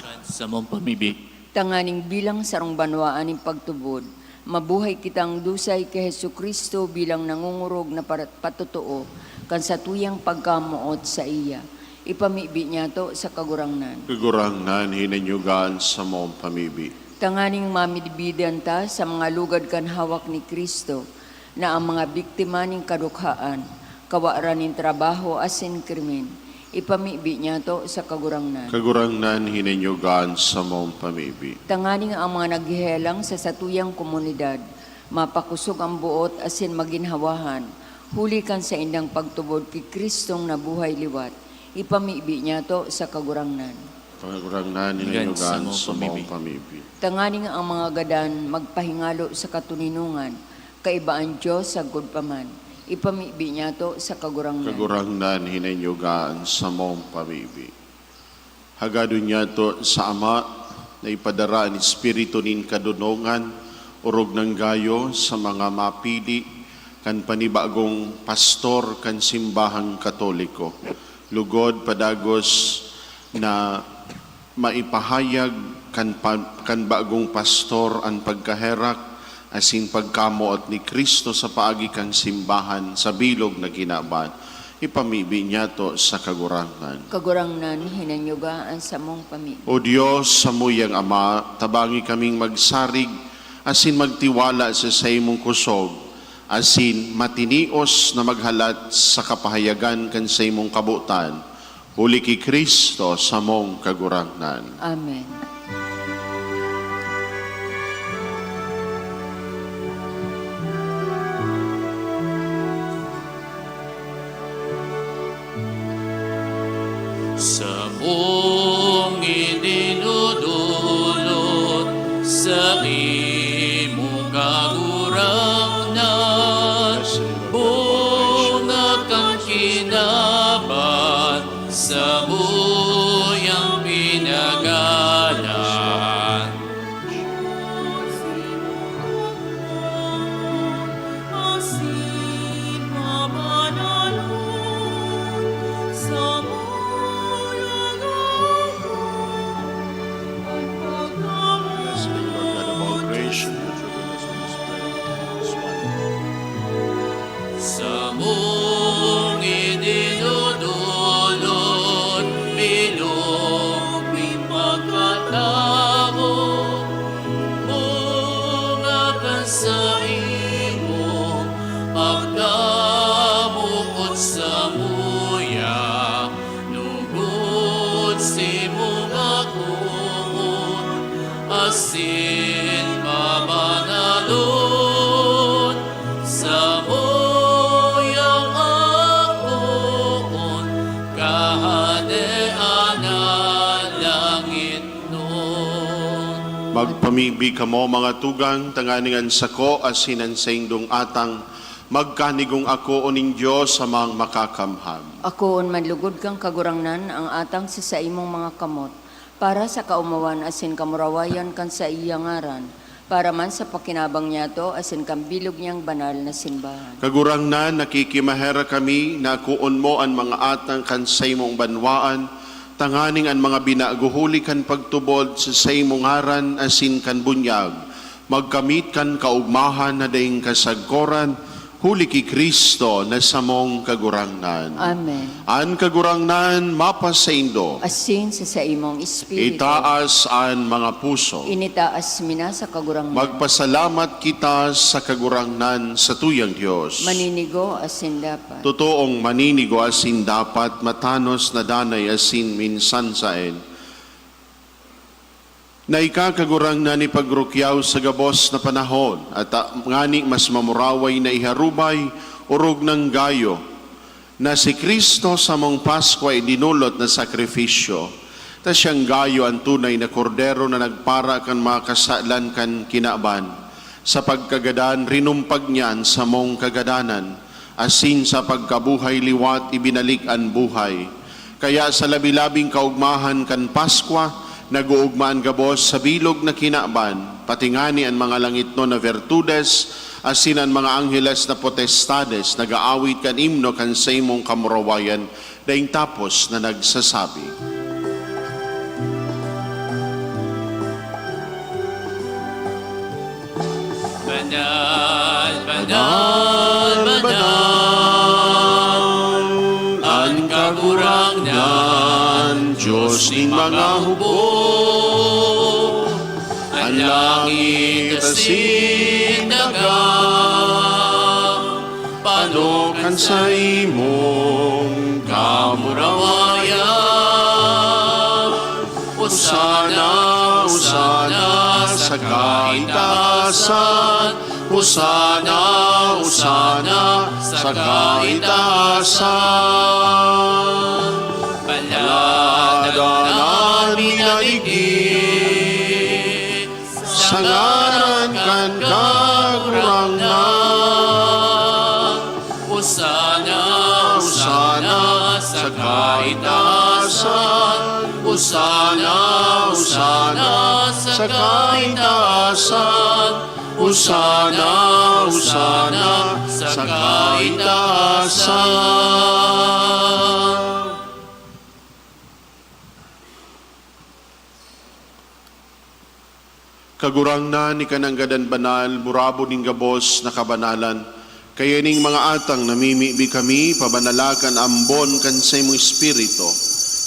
Kan samong pamibi. Tanganing bilang sarong banwaan nin pagtubod, mabuhay kitang dusay ki Jesu-Cristo bilang nangongorog na para-, patotoo kan satuyang pagkamoot saiya. Ipamibi niyato sa Kagurangnan. Kagurangnan, hinanyuga an samong pamibi. Tanganing mamibidan ta sa mga lugad kan hawak ni Cristo, na ang mga biktima nin kadukhaan, kawaran nin trabaho asin krimen, ipamibi niyato sa Kagurangnan. Kagurangnan, hinanyuga an samong pamibi. Tanganing ang mga naghehelang sa satuyang komunidad, mapakosog an boot asin maginhawahan, huli kan saindang pagtubod ki Cristong nabuhay liwat, ipamibi niyato sa Kagurangnan. Kagurangnan, hinanyuga an samong pamibi. Tanganing ang mga gadan magpahingalo sa katoninongan, kaiba an Dios sagkod pa man, ipamibi niyato sa Kagurangnan. Kagurangnan, hinanyuga an samong pamibi. Hagadon niyato sa Ama na ipadara an Espiritu nin kadonongan, orog nang gayo sa mga mapili kan panibagong pastor kan simbahang Katoliko. Lugod padagos na maipahayag kan pa-, kan bagong pastor an pagkaherak asin pagkamoot ni Cristo sa paagi kan simbahan sa bilog na kinaban. Ipamibi niyato sa Kagurangnan. Kagurangnan, hinanyuga an samong pamibi. O Dios, samuyang Ama, tabangi kaming magsarig asin magtiwala sa saimong kusog, asin matinios na maghalat sa kapahayagan kan saimong kabotan, huli ki Cristo samong Kagurangnan. Amen. Asin pabanalon, samuyang akoon, kahadean na langitnon. Magpamibi kamo, mga tugang, tanganing an sako asin an saindong atang magkanigong akoon nin Dios Amang Makakamhan. Akoon man lugod kan Kagurangnan ang atang sa saimong mga kamot, para sa kaomawan asin kamurawayan kan saiyang ngaran, para man sa pakinabang niyato asin kan bilog niyang banal na simbahan. Kagurangnan, nakikimaherak kami na akoon mo an mga atang kan saimong banwaan, tanganing an mga binago huli kan pagtubod sa saimong ngaran asin kan bunyag, magkamit kan kaogmahan na daing kasagkoran, huli ki Cristo na samong Kagurangnan. Amen. An Kagurangnan mapasaindo. Asin sa saimong espiritu. Itaas an mga puso. Initaas mi na sa Kagurangnan. Magpasalamat kita sa Kagurangnan, sa tuyang Dios. Maninigo asin dapat. Totoong maninigo asin dapat, matanos na danay asin minsan saen, na ika, Kagurangnan, ipagrukyaw sa gabos na panahon, at, ah, ngani mas mamuraway na iharubay, orog nang gayo, na si Cristo samong Paskwa idinulot na sakrifisyo, ta siyang gayo an tunay na Kordero na nagpara kan mga kasalan kan kinaban. Sa pagkagadan, rinumpag niya an samong kagadanan, asin sa pagkabuhay liwat ibinalik an buhay. Kaya sa labi-labing kaogmahan kan Paskwa, nag-oogma an gabos sa bilog na kinaban, pati ngani an mga langitnon na virtudes, asin an mga angheles na potestades, nag-aawit kan imno kan saimong kamurawayan, daing tapos na nagsasabi, "Banal, banal, banal, an Kagurangnan, Dios nin mga hubog, an langit asin daga." Pano kan saimong kamurawayan. Hosana, Hosana sa kaitaasan. Hosana, Hosana sa kaitaasan. Palad an minadigdi sa ngaran kan Kagurangnan. Hosana, Hosana sa kaitaasan. Hosana, Hosana sa kaitaasan. Hosana, Hosana sa kaitaasan. Kagurangnan, ika nanggad an banal, burabod nin gabos na kabanalan. Kaya ning mga atang namimibi kami, pabanala kan ambon kan saimong Espiritu,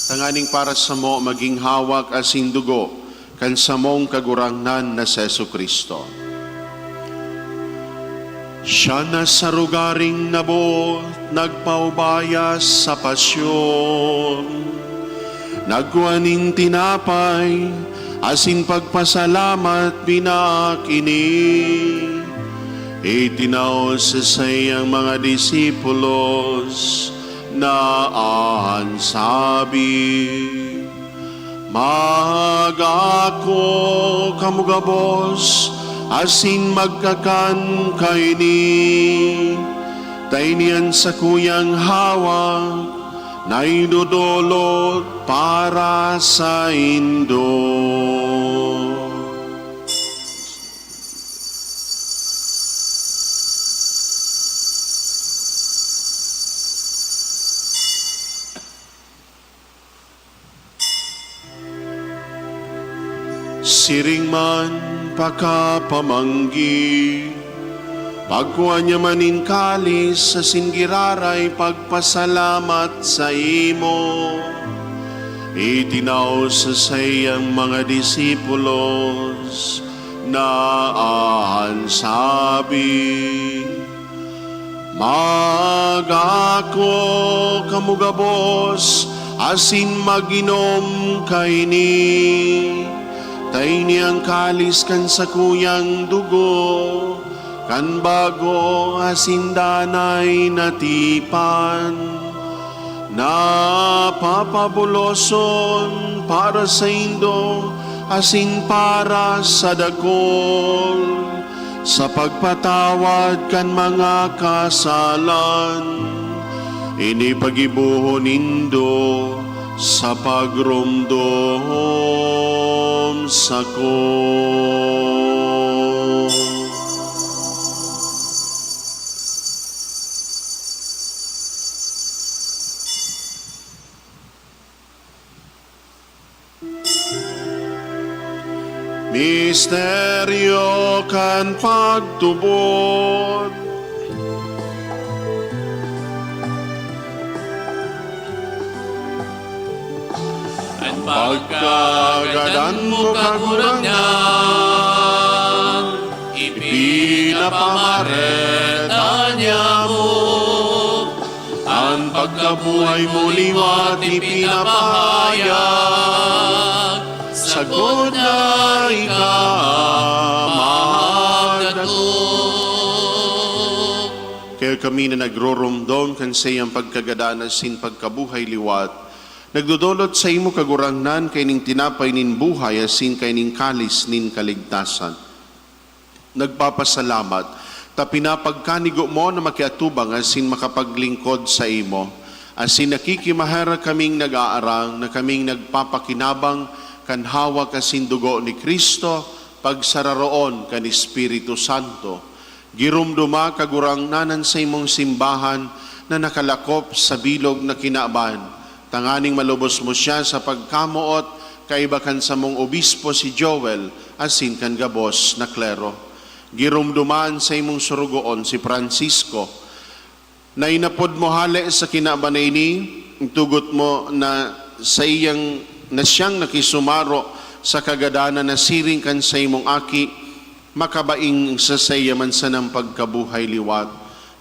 tanganing para samo magin hawak asin dugo kan samong Kagurangnan na si Jesu-Cristo. Siya na sa rogaring nabot nagpaubaya sa pasyon. Nagkua nin tinapay asin pagpasalamat, binaak ini, itinao sa saiyang mga disipulos, na an sabi, "Mag-ako kamo gabos asin magkakan kaini, ta ini an sakuyang hawak na idodolot para saindo." Siring man pakapamanggi, pagkua niya man nin kalis asin giraray pagpasalamat saimo, itinao sa saiyang mga disipulos, na an sabi, "Mag-ako kamo gabos asin mag-inom kaini, ta Ini ang kalis kan sakuyang dugo, kan bago asin danay na tipan, na papabuloson para saindo asin para sa dakul, sa pagpatawad kan mga kasalan. Ini paggibohon nindo sa pagromdom sako. Misteryo kan pagtubod. An pagkagadan mo, Kagurangnan, ipinapamareta niamo. An pagkabuhay mo liwat ipinapahayag, sagkod na ika mahagdatong. Kaya kami na nagroromdom kan saiyang pagkagadan asin pagkabuhay liwat, nagdodolot saimo, Kagurangnan, kaining tinapay nin buhay asin kaining kalis nin kaligtasan. Nagpapasalamat ta pinapagkanigo mo na makiatubang asin makapaglingkod saimo, asin nakikimaherak kaming nag-aarang na kaming nagpapakinabang kan hawak asin dugo ni Cristo, pagsararoon kan Espiritu Santo. Giromdoma, Kagurangnan, an saimong simbahan na nakalakop sa bilog na kinaban, tanganing malubos mo siya sa pagkamoot, kaiba kan samong obispo si Joel asin kan gabos na klero. Giromdoma an saimong sorogoon si Francisco, na inapod mo hale sa kinaban na ini, itugot mo na saiyang, na siyang nakisumaro sa kagadanan na siring kan saimong Aki, makabaing sa saiya man sanang pagkabuhay liwat.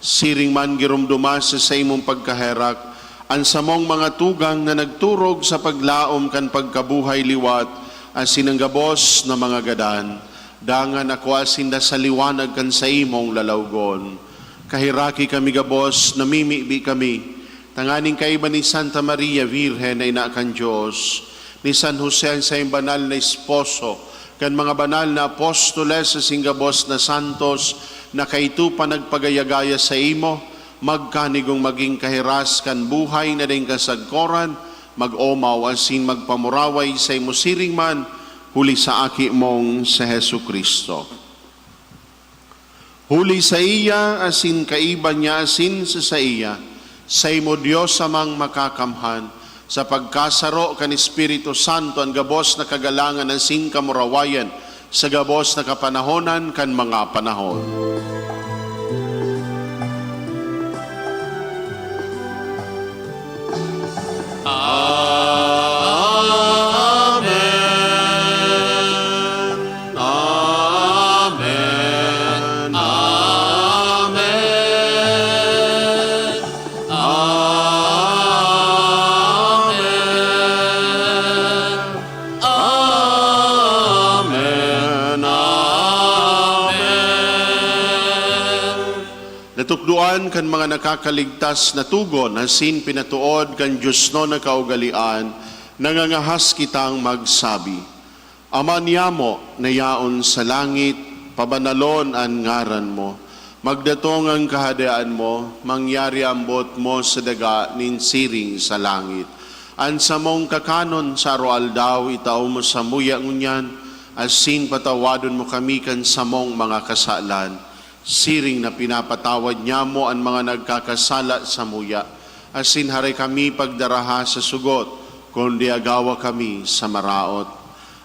Siring man, giromdoma sa saimong pagkaherak an samong mga tugang na nagturog sa paglaom kan pagkabuhay liwat asin an gabos na mga gadan. Dangan akua sinda sa liwanag kan saimong lalawgon. Kaheraki kami gabos, namimibi kami, tanganing kaiba ni Santa Maria Virgen na ina kan Dios, ni San Jose an saiyang banal na esposo, kan mga banal na apostoles asin gabos na santos na kaito pa nagpagaya-gaya saimo, magkanigong magin kahiras kan buhay na daing kasagkoran, mag-omaw asin magpamuraway saimo siring man, huli sa Aki mong si Jesu-Cristo. Huli saiya asin kaiba niya asin sa saiya, saimo Dios Amang Makakamhan, sa pagkasaro kan Espiritu Santo, an gabos na kagalangan asin kamurawayan sa gabos na kapanahonan kan mga panahon. Amen. Amen. Amen. Amen. Amen. Amen. Natukdoan kan mga nakakaligtas na tugon asin pinatood kan diosnon na kaugalean, nangangahas kitang magsabi, Ama niamo na yaon sa langit, pabanalon an ngaran mo. Magdatong an Kahadean mo, mangyari an boot mo sa daga nin siring sa langit. An samong kakanon sa aroaldaw itao mo samuya ngunyan, asin patawadon mo kami kan samong mga kasalan, siring na pinapatawad nyamo an mga nagkakasala samuya. Asin hare kami pagdaraha sa sugot, kundi agawa kami sa maraot.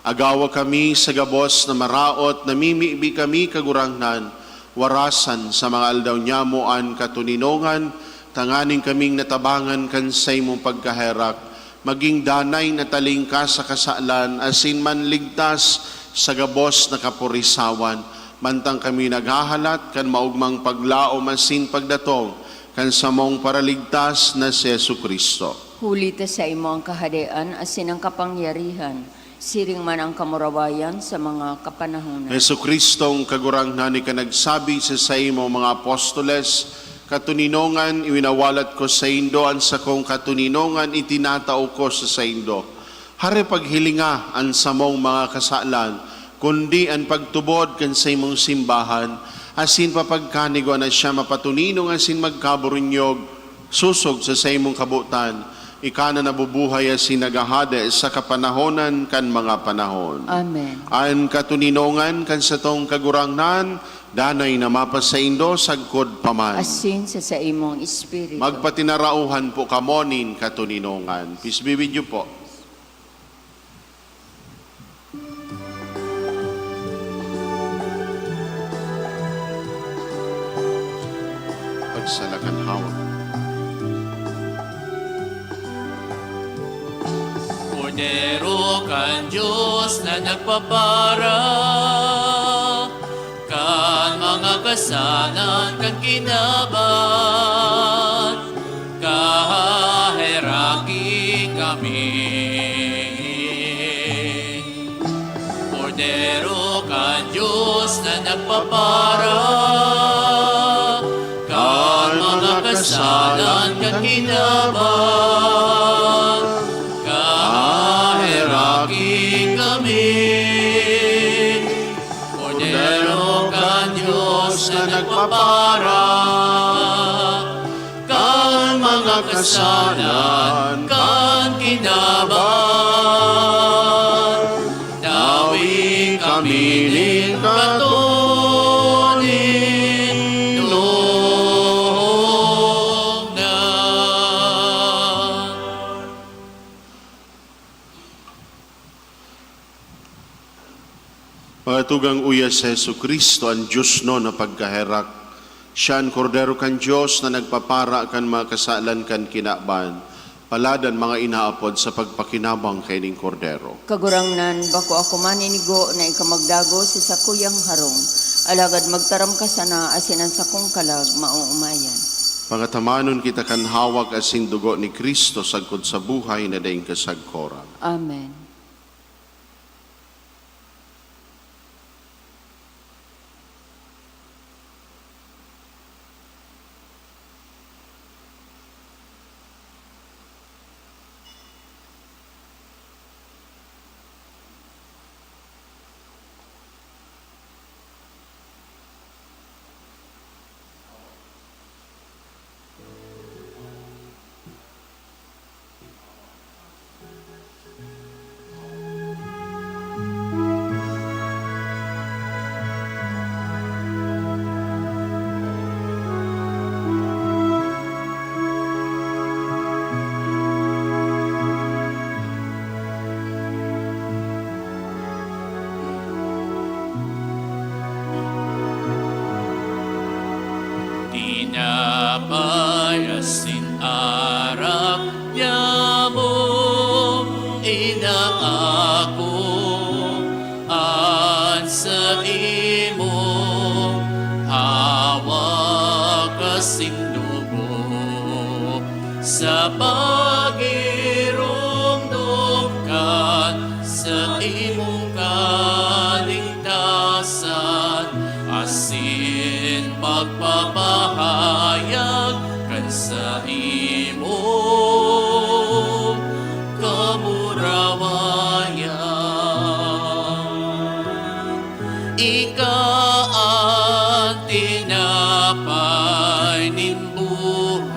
Agawa kami sa gabos na maraot, namimibi kami, Kagurangnan, warasan sa mga aldaw nyamo an katoninongan, tanganing kaming natabangan kan saimong pagkaherak, magin danay na talingkas sa kasalan asin manligtas sa gabos na kapurisawan, mantang kami naghahalat kan maogmang paglaom asin pagdatong kan samong Paraligtas na si Jesu-Cristo. Huli ta saimo an kahadean asin an kapangyarihan, Siring man ang kamurawayan sa mga kapanahonan. Jesu-Cristong Kagurangnan, ika nagsabi sa saimong mga apostoles, "Katoninongan, iwinawalat ko saindo an sakong katoninongan, itinatao ko sa saindo." Hare, paghilinga an samong mga kasalan, kundi an pagtubod kan saimong simbahan, asin papagkanigwa na siya mapatuninong asin magkaburunyog, sosog sa saimong kabotan, ika na nabubuhay asin naghahade sa kapanahonan kan mga panahon. Amen. An katoninongan kan satong Kagurangnan, danay na mapasaindo sagkod pa man. Asin sa saimong espiritu. Magpatinarauhan po kamo nin katoninongan. Pisbibi niyo po. Pagsalakan hawak. Kordero kan Dios na nagpapara kan mga kasalan kan kinaban, kaheraki kami. Kordero kan Dios na nagpapara kan mga kasalan kan kinaban, kaheraki kami. Kordero kan Dios na nagpapara kan mga kasalan kan kinaban, tawi kami nin katoninongan. Mga tugang, uya si Jesu-Cristo, an diosnon na pagkaherak. Siya an Kordero kan Dios na nagpapara kan mga kasalan kan kinaban. Palad an mga inaapod sa pagpakinabang kaining Kordero. Kagurangnan, bako ako maninigo na ika magdagos sa sakuyang harong, alagad magtaram ka sana, asin an sakong kalag maoomayan. Pangatamanon kita kan hawak asin dugo ni Cristo sagkod sa buhay na daing kasagkoran. Amen. Tinapay asin arak niamo inaako an saimong hawak asin dugo. Sa pagiromdom kan saimong kaligtasan asin pagpapahayag kan saimong kamurawayan. Ika an tinapay nin buhay,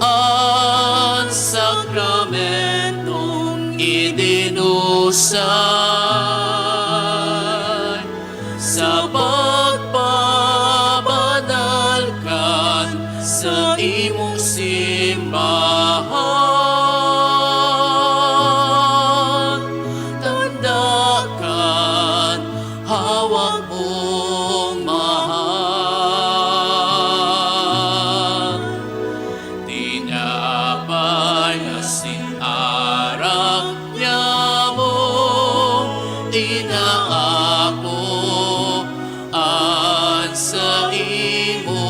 an sakramentong idinusay sa pagpabanal kan saimong simbahan. Tanda kan hawak mong mahal. Tinapay asin arak niamo inaako an saimong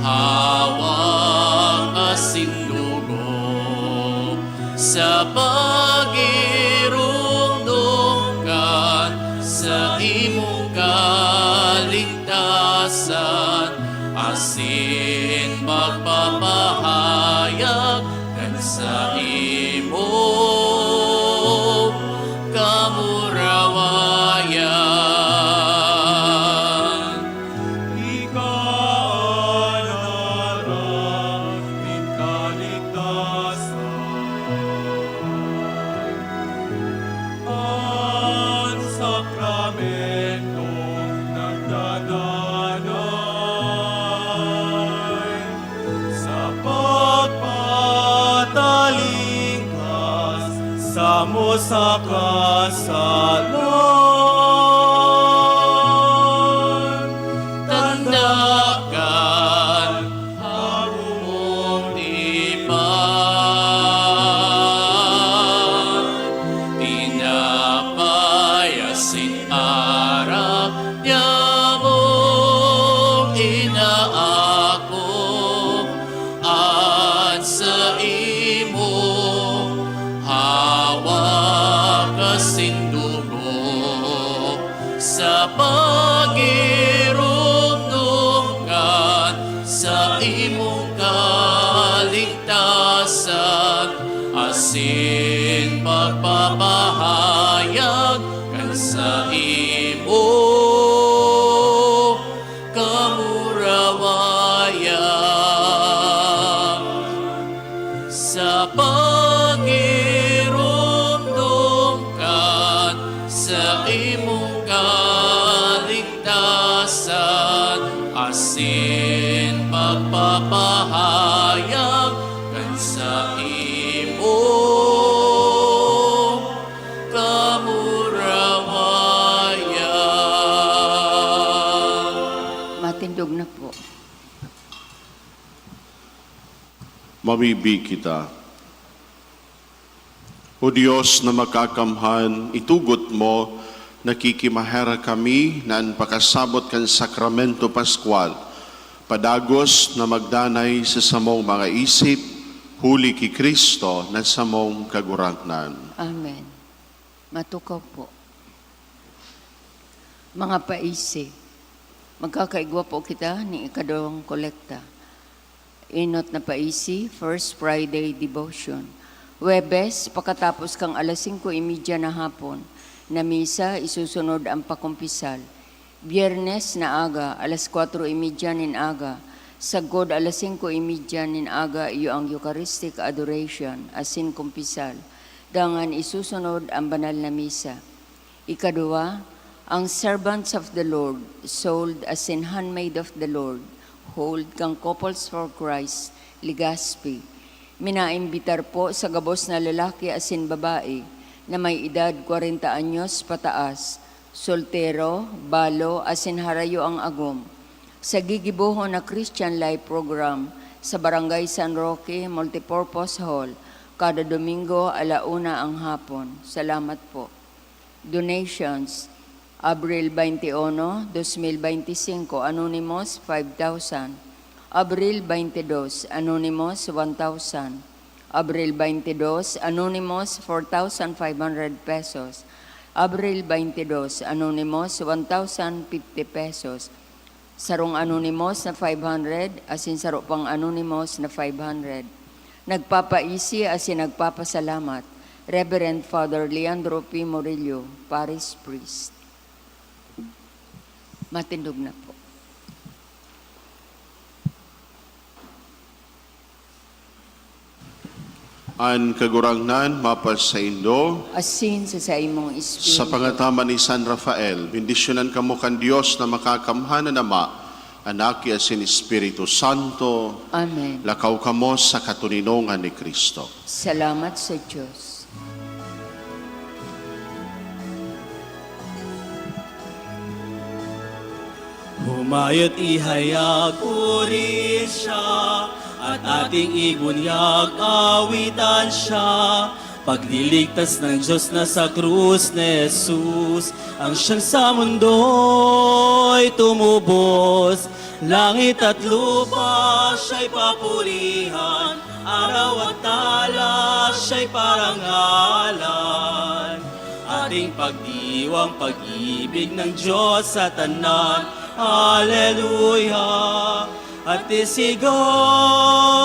hawak asin dugo. Pagirumdom kan saimong kaligtasan, asin magpapahayag kan saimong kamurawayan. Ika an harap nin kaligtasan. An sakramentong nagdadanay sa pagpatalingkas samo sa kasalan. Tanda kan harong mong tipan, tinapay asin arak, niamong inaako an saimong hawak asin dugo, sa pagirumdom kan saimong kaligtasan, asin pagpapahayag kan saimong kamurawayan. Sa pagirumdom kan saimong kaligtasan, asin pagpapahayag kan saimong kamurawayan. Matindog na po. Mamibi kita. O Dios na makakamhan, itugot mo, nakikimaherak kami na an pakasabot kan Sakramento Pascual padagos na magdanay sa samong mga isip, huli ki Cristo na samong Kagurangnan. Amen. Matukaw po. Mga paisi, magkakaigwa po kita nin ikaduwang kolekta. Enot na paisi, First Friday Devotion. Huwebes, pakatapos kan alas singko y media na hapon na misa, isusunod an pakumpisal. Biyernes na aga, alas kwatro y media nin aga, sagkod alas singko y media nin aga, iyo an Eucharistic Adoration asin kumpisal. Dangan isusunod an banal na misa. Ikaduwa, ang Servants of the Lord, sold asin Handmaid of the Lord, hold kan Couples for Christ, Legazpi. Minaimbitar po sa gabos na lalaki asin babae na may edad kwarenta anyos pataas, soltero, balo, asin harayo ang agom, sa gigibohon na Christian Life Program sa Barangay San Roque Multipurpose Hall kada Domingo, ala una ang hapon. Salamat po. Donations, Abril twenty-one, dos mil beintisinko, anonymous, five thousand. Abril twenty-dos, anonymous, one thousand. Abril twenty-dos, anonymous, four thousand five hundred pesos. Abril twenty-dos, anonymous, one thousand fifty pesos. Sarong anonymous na five hundred, asin saro pang anonymous na five hundred. Nagpapaisi asin nagpapasalamat, Reverend Father Leandro P. Murillo, Parish Priest. Matindog na po. An Kagurangnan mapasaindo. Asin sa saimong espiritu. Sa pangataman ni San Rafael, bendisyonan kamo kan Dios na makakamhan na Ama, Anak, asin Espiritu Santo. Amen. Lakaw kamo sa katoninongan ni Cristo. Salamat sa Dios. Humayot ihayag puri siya, at ating ibunyag awitan siya. Pagliligtas ng Diyos na sa krus ni Jesus, ang siyang sa mundo'y tumubos. Langit at lupa siya'y papurihan, Araw at talas siya'y parangalan, ating pagdiwang pag-ibig ng Diyos sa tanan. Aleluya! At isigaw